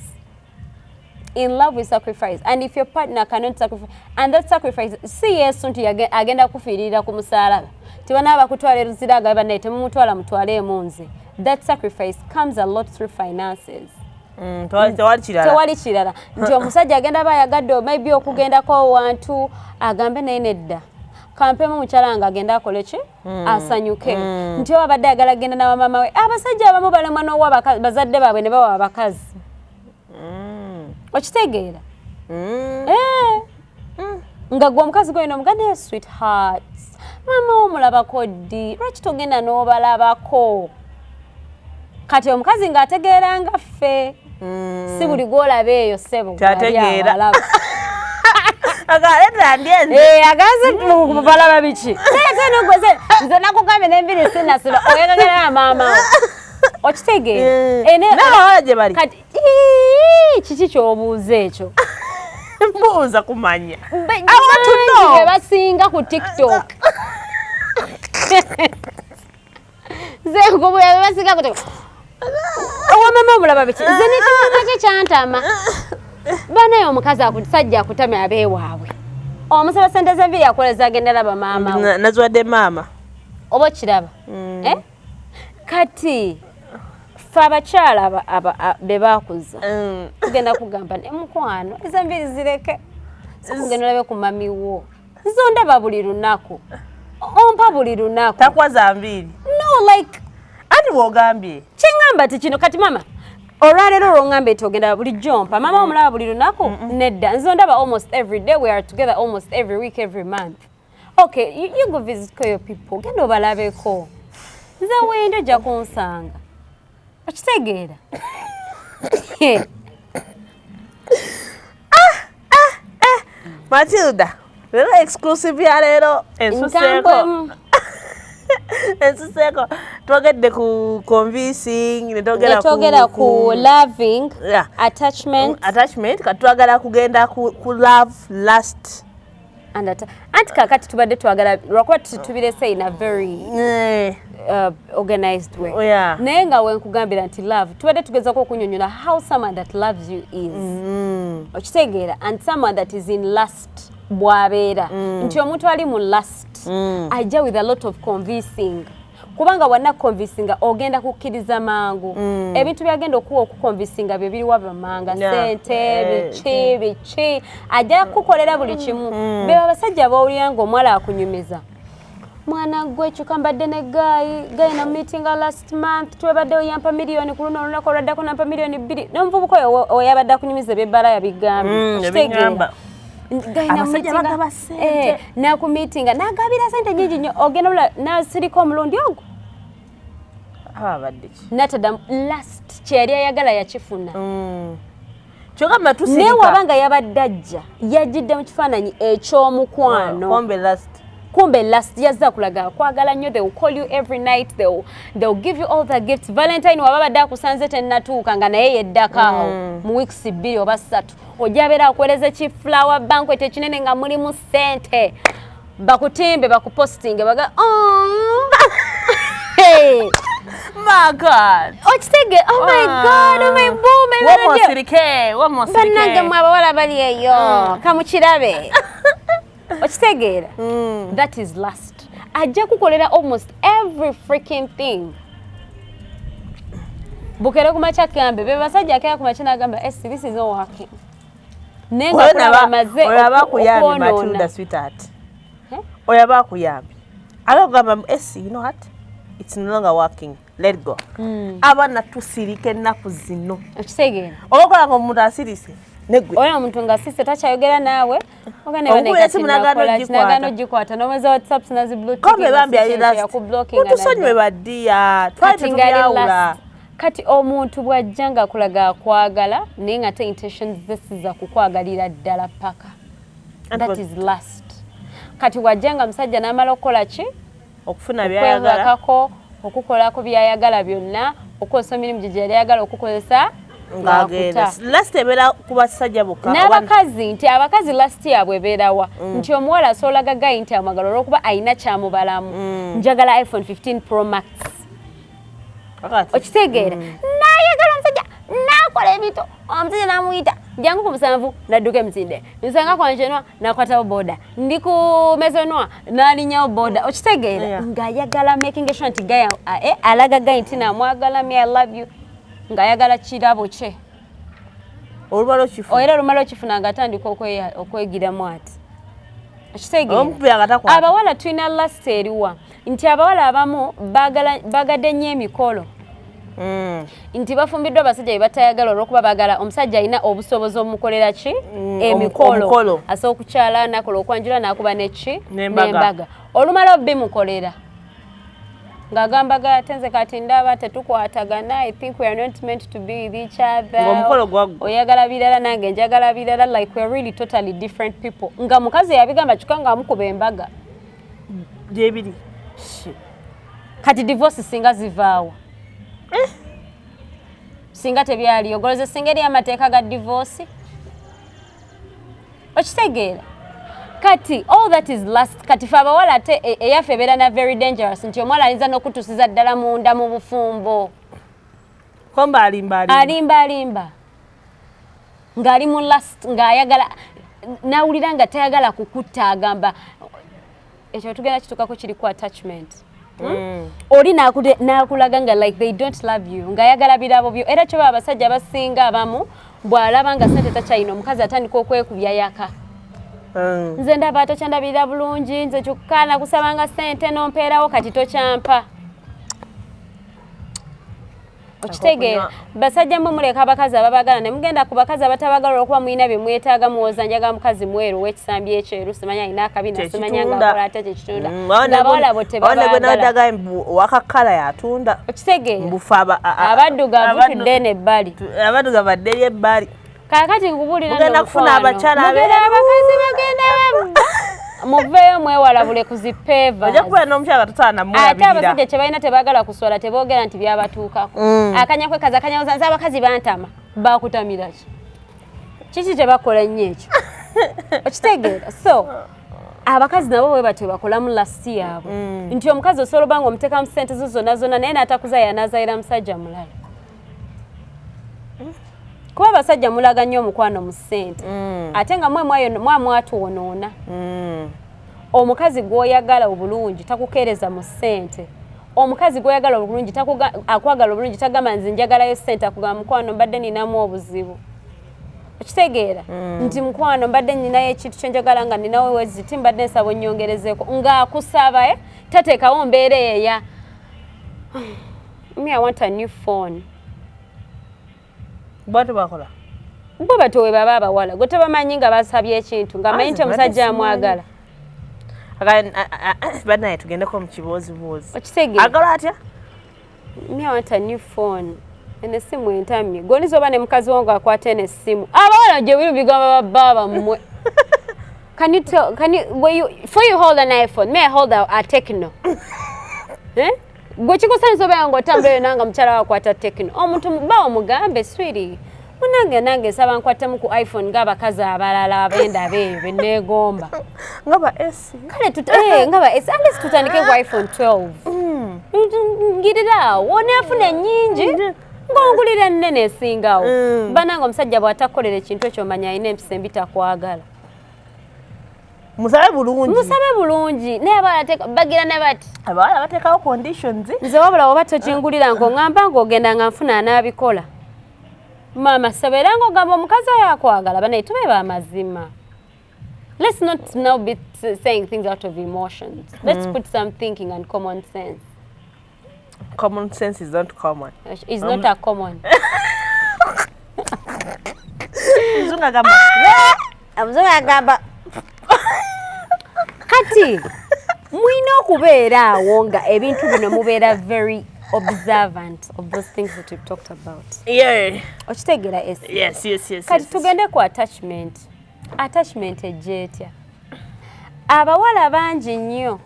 In love we sacrifice, and if your partner cannot sacrifice, and that sacrifice si Yesu nti agenda kufiiririra ku musaalaba, tibanaaba bakutwala eruzira agabe bannaye temumutwala, mutwaleemu nze. That sacrifice comes a lot through finances. Tewali kirala. Tewali kirala nti omusajja agenda aba ayagadde maybe okugendako wantu, agambe naye nedda, kampemu mukyala nga agenda akole ki, asanyuke, nti oba abadde ayagala genda nawamama we. Abasajja abamu balemwa n'owa bazadde baabwe ne bawa abakazi. Okitegeera? Eh. Nga gwe omukazi gwolina omuganda ye, "Sweetheart, maama wo omulabako ddi? Lwaki togenda n'obalabako?" Kati omukazi ng'ategeera nga ffe, si buli gwolaba eyo ssebo. Kyategeera. Alaba. Agaleeta ndyenze. Eh, aganze balaba biki? Naye ate nogweze nze nakugambye n'enviiri sinasiba, oyagala maama wo. Okitegeera? Eh, N'abawala gye bali. Kati ii, kiki ky'obuuza ekyo? Mbuuza kumanya. I want to Bangi know. be basinga ku TikTok. Nze nkubula be basinga ku TikTok. Owamama omulaba biki? Nze nekimama kye kyantama. Banaye omukazi akusajja akutamya abeewaabwe. Omusaba sente z'enviiri akoleza agenda laba maama we. Nazwadde maama. Oba okiraba? Eh? Kati ffe abakyala be baakuza tugenda kugamba ne mukwano, ezo enviiri zireke, sikugenda olabe ku mami wo. Nze ondaba buli lunaku, ompa buli lunaku. Takuwa za nviiri. No, like Anti bw'ogambye. Kyeŋŋamba ti kino, kati mama olwaleero olwoŋŋamba eti ogenda bulijjo mpa mama omulaba buli lunaku, nedda, nze ondaba almost every day, we are together almost every week, every month. Okay, you go visit your people, genda obalabeko, nze wendo ojja kunsanga. Okitegeera? Matilda, leero exclusive ya leero ensuseeko. Nkambwemu. Ensuseeko. Twogedde ku convincing, ne twogera Netwogera ku loving, attachment. Attachment. Kati twagala kugenda ku love last. And anti kakati tubadde twagala lwakuba tubirese in a very organized way. Oh, yeah. Naye nga wenkugambira nti love, tubadde tugezako okunyonyola how someone that loves you is. Okitegeera? And someone that is in lust bw'abeera, nti omuntu ali mu lust ajja with a lot of convincing, kubanga wanna convincinga ogenda kukkiriza mangu. Ebintu byagenda okuwa okuconvincinga bye biriwa bamanga, sente, biki biki, ajja kukukolera buli kimu. Beba abasajja bawulira ng'omuwala akunyumiza, "Mwana gwe, kyuka mbadde ne guy, guy na meetinga last month, twebaddeyo, yampa miliyoni ku luno, olunaku olwaddako nampa miliyoni 2." N'omuvubuka oyo oyabadde akunyumiza ebyebbala yabigambye. Okitegeera? Ebigamba. Abasajja bagaba ssente. Eh, nakumiitinga nagabira sente nyingi nnyo, ogenda olaba nasirika omulundi ogwo. Aba abadde ki? Natadamu last kyeyali ayagala yakifuna. Kyokka mba Naye tusirika. waba nga yabadde ajja, yajjidde mu kifaananyi eky'omukwano. Kumbe last. Kumbe last yazze akulaga akwagala nnyo. They will call you every night, they will give you all the gifts. Valentine waba badde akusanze tennatuuka nga naye yeddako awo mu weeks 2 oba 3, ojja abeera akuweereza ki flower banquet ekinene nga mulimu ssente, bakutimbe, bakupostinge, baga, "Oh." Hey. My God. Okitege, oh my God, oh my boom. Wamosirike, wamosirike. Bannange mwe abawala bali eyo, kamukirabe, okitegeera? That is last. Ajja kukolera almost every freaking thing. Bukere kumakya gambe be basajja akera kumakya nagamba, "Esi, this is not working," naye nga kulaba amaze Oyo aba akuyambye. okwonoona. Matilda, sweetheart. Eh? Oyo aba akuyambye, aba akugamba, "Esi, you know what, it's no longer working, let go." Abaana tusirika ennaku zino. Okitegeera? Oba okola nga omuntu asirise negwe. Olaba omuntu nga sise takyayogera naawe. Okubira esimu n'agaana ogikwata. Nagana ogikwata, nomeza WhatsApp nazi. Kombe bambi ali last, mutusonyiwe baddiya, twali Kati ngaali tetubyawula. last. Kati omuntu bw'ajja nga akulaga akwagala, naye nga te intentions ze si za kukwagalira ddala paka, that is last. Kati wajja nga musajja n'amala okukola ki? Okufuna byayagala. Okwebakako, okukolako byayagala byonna, okukozesa emirimu gye gyeyali ayagala okukozesa. Ng'agenda. Ng'akuta. Last ebeera ku basajja bokka? N'abakazi, nti abakazi last yaabwe ebeerawa? Nti omuwala asobola guy nti amwagala olwokuba alina kyamubalamu. Njagala iPhone 15 Pro Max. Kakati. Okitegeera? Nayagala omusajja, nakola ebintu, omusajja namuyita, jangu ku 7, nadduka emisinde, nsanga kwanjenwa, nakwatawo boda, ndi ku mezonwa, nalinyawo boda, okitegeera? Ng'ayagala making sure nti guy alaga guy nti namwagala, me I love you, ng'ayagala kirabo kye. Olubala okifuna. Era olumala okifuna nga atandika okwegiramu ati, okitegeera? Omukubira nga takwata. Abawala tulina last eriwa? Nti abawala abamu bagadde nnyo emikolo. Nti bafumbiddwa abasajja be batayagala olwokuba baagala omusajja alina obusobozi omukolera ki? Emikolo. Omukolo. Asobola okukyala nakola okwanjula nakuba neki? N'embaga. Olumala obimukolera ng'agamba ga ate nze kati ndaba tetukwatagana, I think we are not meant to be with each other. Ng'omukolo gwaggwa. Oyagala birala, nange njagala birala, like we are really totally different people. Nga mukazi yabigamba kyokka ng'amukuba embaga. Gyebiri. Kati divorce singa zivaawo singa tebyaliyo, ogoloze singa eri amateeka ga divorce, okitegeera? Kati all that is last. Kati fe abawala ate eyaffe ebeera na very dangerous, nti omuwala ayinza n'okutusiza ddala munda mu bufumbo. Komba alimba alimba. Alimba alimba ng'ali mu last, ng'ayagala nawulira nga tayagala kukutta, agamba ekyo tugenda kituukako kiri ku attachment. Oli n'akulaga nga like they don't love you, ng'ayagala birabo byo. Era kyoba abasajja abasinga abamu bw'alaba nga sente takyalina, omukazi atandika okwekubya yaka. Nze ndaba tokyandabirira bulungi, nze kyokka nakusabanga sente nompeerawo, kati tokyampa, okitegeera? Basajja mwe muleka abakazi ababagala ne mugenda ku bakazi abatabagala olwokuba mulina bye mwetaaga. Muwoza njagala mukazi mweru ow'ekisambi ekyeru, simanya alina akabina, simanya ngaakola ate kyekitunda, ng'abawala bo tebabaagala. Wakakala yatunda. Okitegeera? Mbufe Abaddugavu tudde eno ebbali. Abaddugavu badde eri ebbali. Kaakati nkubuulira. Mugenda kufuna abakyala abeera abakazi bagenda babba, muveeyo mwewalabule ku zi pavers. Ojja kubeera n'omukyala totaana. Ate abasajja kye balina, tebaagala kuswala, teboogera nti byabatuukako. Akanya kwekaza, akanyawoza nze abakazi bantama. Bakutamira ki? Kiki kye bakola ennyo ekyo, okitegeera? So abakazi nabo bwe batyo bakolamu lust yaabwe. Nti omukazi osobola oba nga omuteekamu sente zo zonna zonna, naye n'atakuzaaya n'azayira musajja mulala, kuba abasajja mulaga nnyo omukwano mu ssente. Ate nga mwe mwatwonoona. Omukazi gw'oyagala obulungi takukeereza mu ssente. Omukazi gw'oyagala obulungi akwagala obulungi tagamba nze njagalayo ssente, akugamba mukwano mbadde ninamu obuzibu, okitegeera? Nti mukwano mbadde ninayo ekintu kyenjagala nga ninawo weziti, mbadde nsaba onnyongerezeeko, ng'akusaba tateekawo mbeera eya me, I want a new phone. Bwatu bakola. Bo batyo we baba abawala, gwe tebamanyi nga basabye ekintu, nga manyi nti omusajja amwagala. Banaye, tugendeko mu kibooziboozi. Okitegeera? Agala atya? Me, I want a new phone. Eno essimu entamye. Gw'olinza oba ne mukazi wo ng'akwata eno essimu. Abawala gye biri bigamba babba bammwe. Can you tell, can you, when you, for you hold an iPhone, may I hold a Tecno? Eh? Gwe kikusanyusa obeera ng'otambula yonna nga mukyala we akwata Tecno. Omuntu ba omugambe, "Sweetie, munange, nange nsaba nkwatemu ku iPhone ng'abakazi abalala abendaba eyo be neegomba." Nga ba S. Kale nga ba S, at least tutandike ku iPhone 12. Ngirira awo, oneefuna ennyingi ng'ongulira ennene esingawo. Banange, omusajja bw'atakukolera ekintu ekyo, omanya alina empisa embi, takwagala. Musabe bulungi. Musabe bulungi, naye abawala bagira ne bati. Abawala bateekawo conditions. Nze wabula oba tokingulira, ng'oŋŋamba ng'ogenda nga nfuna anaabikola. Maama, saba era ng'ogamba omukazi oyo akwagala. Banaye, tube bamazima. Let's not now be saying things out of emotions. Let's put some thinking and common sense. Common sense is not common. Is not a common. Mzungu agamba. Omuzungu agamba. Kati mulina okubeera awo nga ebintu bino mubeera very observant of those things that we've talked about. Okitegeera, esi? Yes. Kati tugende ku attachment. Attachment ejja etya? Abawala bangi nnyo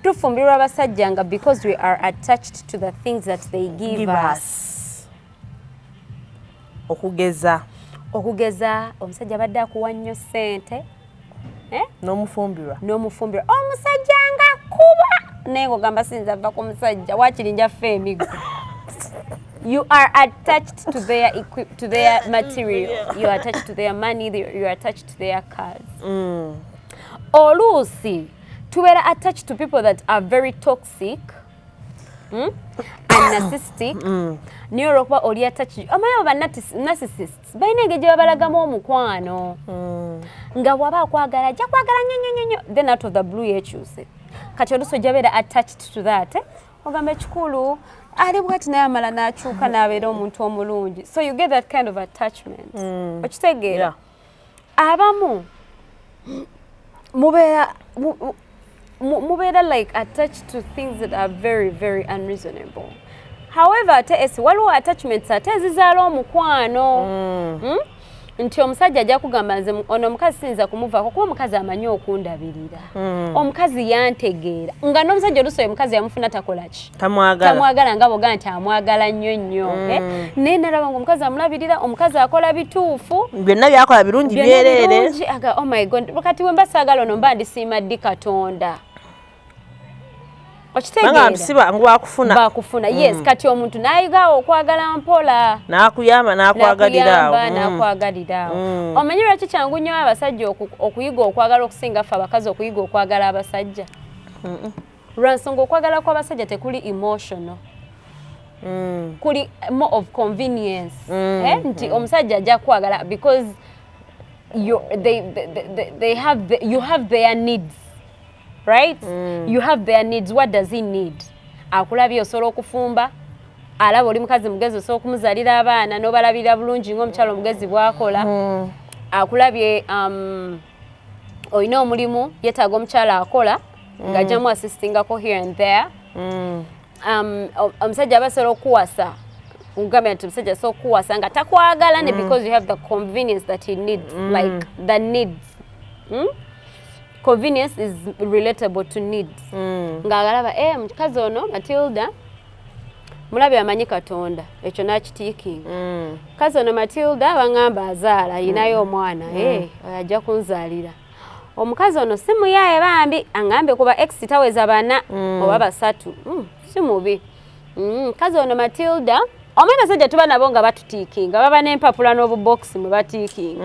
tufumbirwa abasajja nga because we are attached to the things that they give, Give us. us. Okugeza? Okugeza, omusajja abadde akuwa nnyo ssente, eh? N'omufumbirwa. N'omufumbirwa omusajja nga kuba naye ng'ogamba, "Sinza va ku musajja, waakiri njaffe emiggo." You are attached to their equip, to their material. You are attached to their money, you are attached to their cars. Oluusi tubeera attached to people that are very toxic, And narcissistic. Naye olwokuba oli attached, omanyi abo ba narcissists balina engeri gye babalagamu omukwano, nga bw'aba akwagala ajja kwagala nnyo nnyo nnyo nnyo, then out of the blue yekyuse. Kati oluusi ojja beera attached to that, eh? Ogamba ekikulu ali bwati, naye amala n'akyuka n'abeera omuntu omulungi. So you get that kind of attachment. Okitegeera? Yeah. Abamu mubeera mubeera like attached to things that are very, very unreasonable. However, ate esi waliwo attachments ate ezizaala omukwano. Nti omusajja ajja kugamba, "Nze ono omukazi siyinza kumuvaako kuba omukazi amanyi okundabirira, omukazi yantegeera." Nga n'omusajja oluusi oyo omukazi yamufuna takola ki? Tamwagala. Tamwagala nga boga nti amwagala nnyo nnyo, eh? Naye nalaba nga omukazi amulabirira, omukazi akola bituufu. Byonna byakola birungi. Byonna byereere. Birungi. Aga, "Oh my God, kati we mba saagala ono, mba ndisiima ddi Katonda?" Banga si bangu bakufuna. Bakufuna, yes. Kati omuntu nayigawo okwagala mpola. N'akuyamba, n'akwagalira awo. N'akuyamba, n'akwagalira awo. Omanyi lwaki kyangu nnyo abasajja okuyiga okwagala okusinga ffe abakazi okuyiga okwagala abasajja? Lwansonga okwagala kw'abasajja tekuli emotional, kuli more of convenience, eh? Nti omusajja ajja kwagala because you, they have the, you have their needs, right? You have their needs. What does he need? Akulabye osobola okufumba, alaba oli mukazi mugezi, osobola okumuzaalira abaana n'obalabirira bulungi ng'omukyalo omugezi bw'akola. Akulabye olina omulimu, yeetaaga omukyala akola ng'ajjamu assistingako here and there. Omusajja aba asobola okuwasa, nkugambye nti omusajja asobola okuwasa nga takwagala ne because you have the convenience that he needs, like the needs, Convenience is relatable to needs. Ng'agalaba, eh, mukazi ono Matilda mulabye amanyi Katonda, ekyo n'akitiikinga. Mukazi ono Matilda baŋŋamba azaala, ayinayo omwana, eh, oyo ajja kunzaalira. Omukazi ono si muyaaye bambi, aŋŋambye kuba ex taweza bana oba basatu. Si mubi. Mukazi ono Matilda, omanyi basajja tuba nabo nga batutiikinga, baba n'empapula n'obubokisi mwe batiikinga,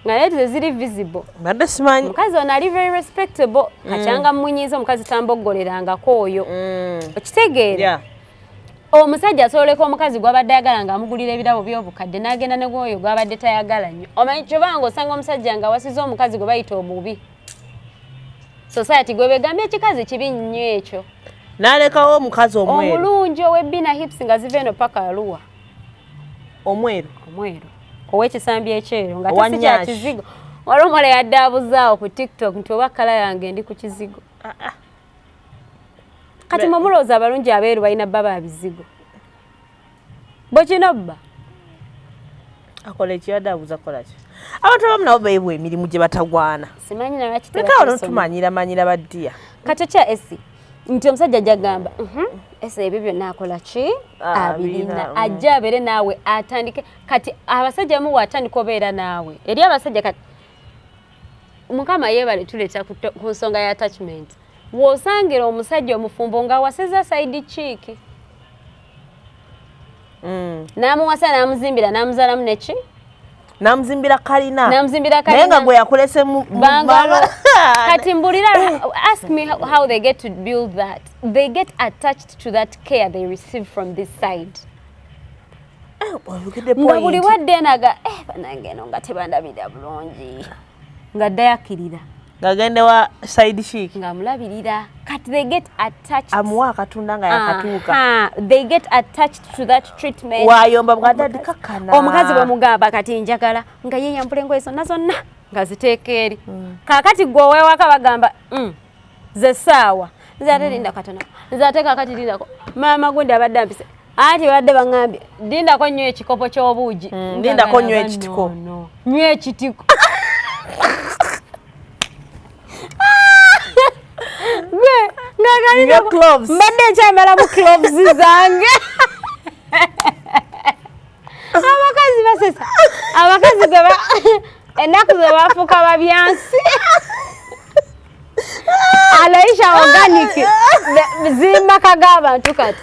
nga naye teziri visible. Mbadde simanyi. Omukazi ono ali very respectable, kakyanga munyiiza, omukazi tamboggolerangako oyo. Okitegeera? Yeah. Omusajja asoboleka omukazi gw'abadde ayagala ng'amugulira ebirabo by'obukadde, n'agenda ne gwoyo gw'abadde tayagala nnyo. Omanyi kyobanga osanga omusajja nga awasiza omukazi gwe bayita omubi, society gwe begambye ekikazi kibi nnyo ekyo. N'alekawo omukazi omweru. Omulungi ow'ebbina, hips nga ziva eno paka Aluwa. Omweru. Omweru. Ow'ekisambi ekyeru nga tesi kya kizigo. Waliwo omuwala yadde abuzaawo ku TikTok nti oba kala yange ndi ku kizigo. Kati mwe mulowooza abalungi abeeru balina bba ba bizigo. Bwekino bba akola ekiyadde abuuza kukola ki? Abantu abamu nabo beebwa emirimu gye batagwana. Simanyi nalwaki leka wano tumanyira manyira baddiya. Kati kya esi nti omusajja ajja gamba esi ebyo byonna akola ki? Abirina. Ajja abeere naawe atandike. Kati abasajja mu watandika obeera naawe eri abasajja kati Mukama yeebale tuleeta ku nsonga ya attachment. W'osangira omusajja omufumbo ng'awasiza side chick. N'amuwasa n'amuzimbira n'amuzaalamu neki? N'amuzimbira kalina. N'amuzimbira kalina. Naye nga gwe yakulese mu bangalo. Kati mbulira, ask me how they get to build that. They get attached to that care they receive from this side. Nga buli wadde enaga banange eno nga tebandabirira bulungi. Nga ddayakirira. Ng'agenda wa side chick. Ng'amulabirira. Kati they get attached. Amuwa akatunda nga yakatuuka. They get attached to that treatment. Wayomba bw'adadi kakana. Omukazi bwe mugamba kati njagala nga ye yambula engoye zonna zonna nga ziteeka eri. Kaakati gwe ow'ewaka bagamba ze ssaawa. Nze ate linda katono. Nze ate kaakati lindako. Maama gundi abadde ampise. Anti badde baŋŋambye lindako nnyo ekikopo ky'obuugi. Lindako nnyo ekitiko. Nywa ekitiko. Mbadde nkyamalamu cloves zange. Abakazi basesa. Abakazi ennaku ze bafuuka babyansi. Aloisha organic ziri g'abantu kati.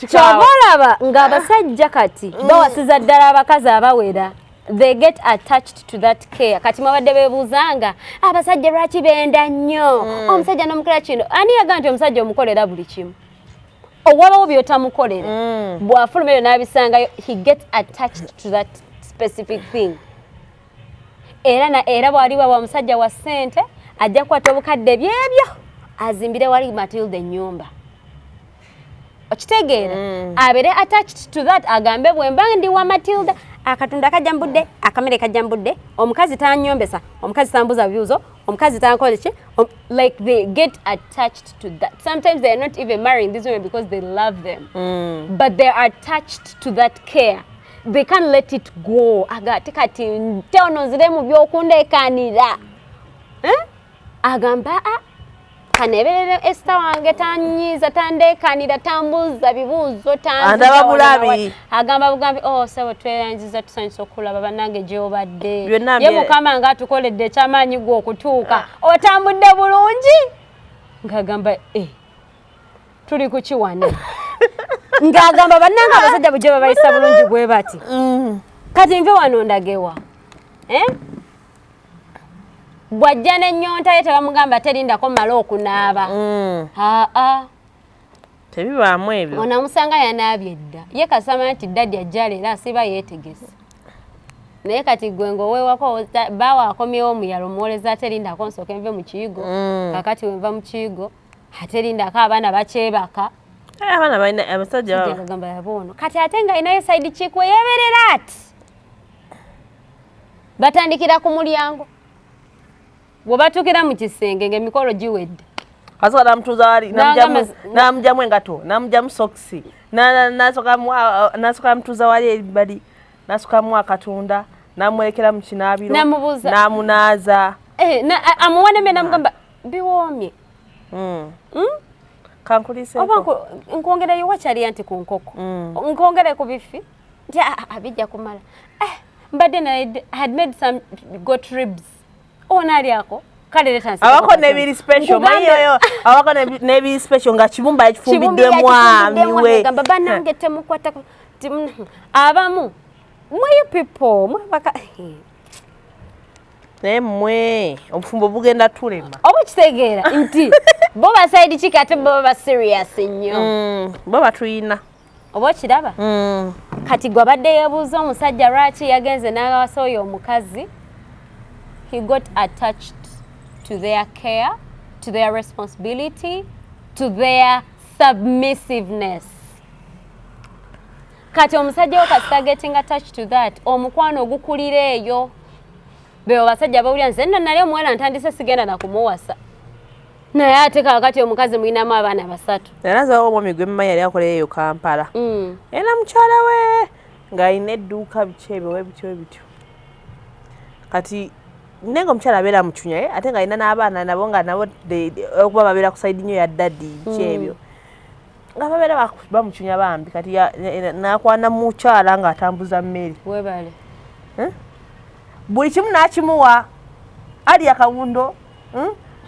Ky'oba olaba ng'abasajja kati bawasiza ddala abakazi abawera. They get attached to that care. Kati mwabadde beebuuzanga abasajja lwaki benda nnyo. Omusajja n'omukolera kino. Ani yagamba nti omusajja omukolera buli kimu? Owabawo by'otamukolera. Bw'afuluma eyo n'abisangayo, he gets attached to that specific thing. Era bw'aliba wa musajja wa ssente ajja kukwata obukadde byebyo azimbire wali Matilda ennyumba. Okitegeera? Abeere attached to that, agambe bwe mba ndi wa Matilda akatunda kajja mbudde, akamere kajja mbudde, omukazi tanyombesa, omukazi tambuza bibuuzo, omukazi tankola ki, like they get attached to that. Sometimes they are not even marrying these women because they love them. But they are attached to that care. They can't let it go. Agate kati nte ono nzire mu by'okundekanira. Agamba kaneberere Esther wange tanyiza tandekanira tambuza bibuuzo andaba bulabi. Agamba bugambi oh sebo tweyanziza tusanyusa okulaba bannange gy'obadde. Ye Mukama ng'atukoledde ekyamaanyi gwe okutuuka. Otambudde bulungi? Ng'agamba tuli ku kiwano. Ng'agamba bannange abasajja bujje babayisa bulungi bwe bati. Kati nve wano ndagewa. Bw'ajja n'ennyonta ye tebamugamba terindako mmale okunaaba. Tebibaamu ebyo. Ono amusanga yanaabye dda. Ye kasama nti daddy ajja leero asiba yeetegese. Naye kati gwe ng'oweewako bbaawo akomyewo omuyala omuwoleza terindako nsooke nve mu kiyigo. Kaakati we nva mu kiyigo ate lindako abaana bakyebaka. Abaana balina abasajja baba. Bagamba yaba ono. Kati ate ng'alinayo side chick we yeeberera ati. Batandikira ku mulyango. Bwe batuukira mu kisenge ng'emikolo giwedde. Kasooka n'amutuuza wali, n'amugyamu engatto, n'amugyamu sokisi, n'asooka amutuuza wali ebbali, n'asooka amuwa akatunda, n'amwekera mu kinaabiro, n'amunaaza. Amuwa n'emmere n'amugamba biwoomye. Kankuliiseeko. Oba nkwongereyo wakyali anti ku nkoko. Nkwongere ku bifi. Nti bijja kumala. Mbadde I had made some goat ribs. Onaalyako? Kale leeta nsi. Abako n'ebiri special. Manyi abako n'ebiri special nga kibumba ekifumbiddwemu amiwe. Gamba bannange temukwata abamu mwe you people mwe baka naye mmwe obufumbo bugenda tulema. Oba kitegeera nti bo ba side chick ate bo baba serious nnyo. Bo batuyina. Oba okiraba? Kati gwe abadde yeebuuza omusajja lwaki yagenze n'awasa oyo omukazi. He got attached to their care, to their responsibility, to their submissiveness. Kati omusajja wo kasita getting attached to that, omukwano ogukulira eyo. Bebo basajja bawulira, nze nno nali omuwala ntandise, sigenda nakumuwasa, naye ate kaakati omukazi mulinamu abaana basatu. Era nze omwami gwe mmanyi yali akolera eyo Kampala, era mukyala we ng'alina edduuka, biki ebyo webityo bityo. Kati naye nga omukyala abeera mucunya, eh, ate ng'alina n'abaana nabo nga nabo okuba babeera ku side nnyo ya daddy, biki ebyo, nga babeera bamucunya bambi. Kati n'akwana mukyala ng'atambuza mmere. Webale. Buli kimu n'akimuwa, ali akawundo,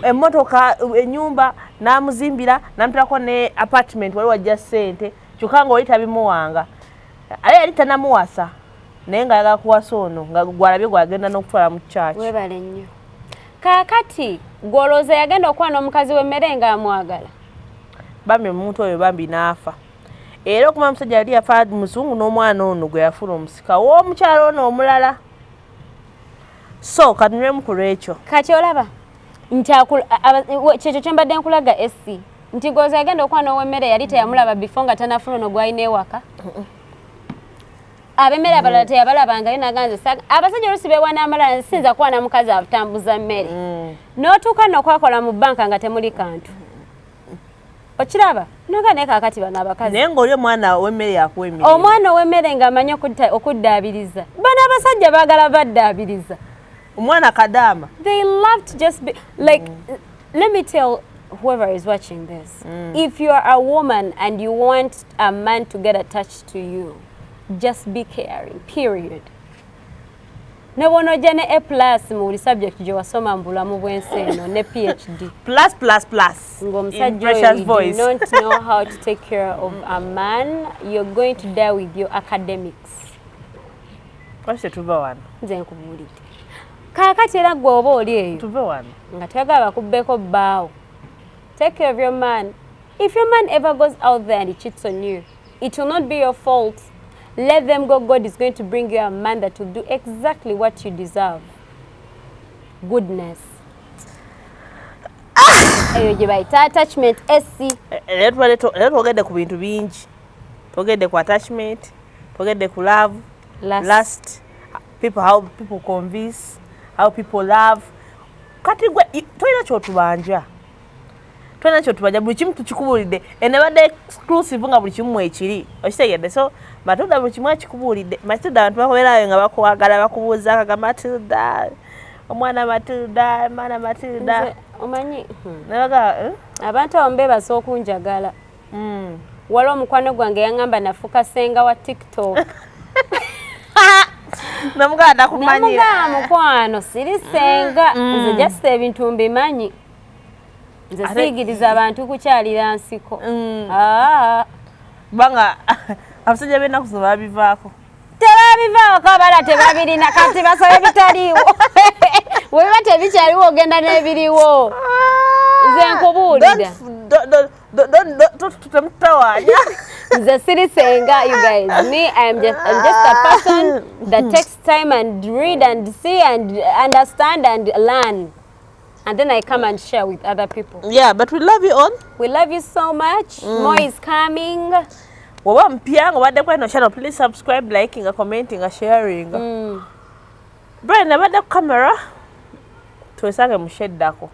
Emmotoka, ennyumba n'amuzimbira, n'amuterako ne apartment, wali wajja ssente. Kyokka nga oli tabimuwanga, aye yali tanamuwasa, naye ng'ayagala kuwasa ono nga gwalabye gwagenda n'okutwala mu kyaki. Webale nnyo. Kaakati gwolowooza yagenda okwana omukazi w'emmere ng'amwagala? Bambi omuntu oyo bambi n'afa. Era okuma omusajja yali yafa muzungu n'omwana ono gwe yafuula omusika w'omukyalo ono omulala. So katunywemu ku lwekyo. Kati olaba nti kyekyo kyembadde nkulaga esi nti goza yagenda okwana ow'emmere yali teyamulaba before nga tanafuna ono gwalina ewaka. Ab'emmere abalala teyabalabangayo. Naganze abasajja oluusi beewaana amalala, nsinza kwana mukazi atambuza mmere, n'otuuka nokwakola mu banka nga temuli kantu. Okiraba noga, naye kaakati bano abakazi Naye ng'oli omwana w'emmere yakuwa emirembe. Omwana ow'emmere ng'amanyi okuddaabiriza. Bano abasajja baagala baddaabiriza. Omwana kadaama. They love to just be like, let me tell whoever is watching this, if you are a woman and you want a man to get attached to you, just be caring, period. Ne bw'onojja ne A plus mu buli subject gye wasoma mu bulamu bw'ensi eno, ne PhD, Plus plus plus. Ng'omusajja In precious oyo, you voice. do not know how to take care of a man, you're going to die with your academics. Lwaki tetuva wano? Nze nkubuulidde. Kaakati era gwe oba oli eyo Tuve wano. nga toyagala bakubbeko bbaawo, take care of your man. If your man ever goes out there and he cheats on you, it will not be your fault. Let them go. God is going to bring you a man that will do exactly what you deserve. Goodness, eyo gye bayita attachment sc. Era twogedde ku bintu bingi. Twogedde ku attachment, twogedde ku love, Lust. Lust, people, how people convince, how people love. Kati gwe tolina kyotubanja, tolina kyotubanja. Buli kimu tukikubuulidde. Enebadde exclusive nga buli kimu mwekiri, okitegedde? So Matilda buli kimu akikubuulidde. Matilda, abantu bakubeerayo nga bakwagala, bakubuuza akaga Matilda, omwana Matilda, mwana Matilda. Nze, omanyi, Nabaga, eh? Abantu abo mbeebasa okunjagala. Waliwo omukwano gwange yaŋŋamba nafuuka senga wa TikTok. Namugamba nakumanyira. Namugamba, mukwano, siri senga nze, just ebintu mbimanyi nze. Siyigiriza abantu kukyalira nsiko. Ah. Kubanga abasajja b'ennaku zino babivaako. Tebabivaako, abala tebabirina. Kati basabe bitaliiwo, webiba tebikyaliwo ogenda n'ebiriwo. Nze nkubuulira. Temutawaanya. Nze siri senga, you guys. Me, I'm just a person that takes time and read and see and understand and learn, and then I come and share with other people. Yeah, but we love you all. We love you so much. More is coming. Woba mpya nga obadde kweno channel, please subscribe, liking, commenting, sharing. Brian abadde ku camera. Twesange mu show eddako.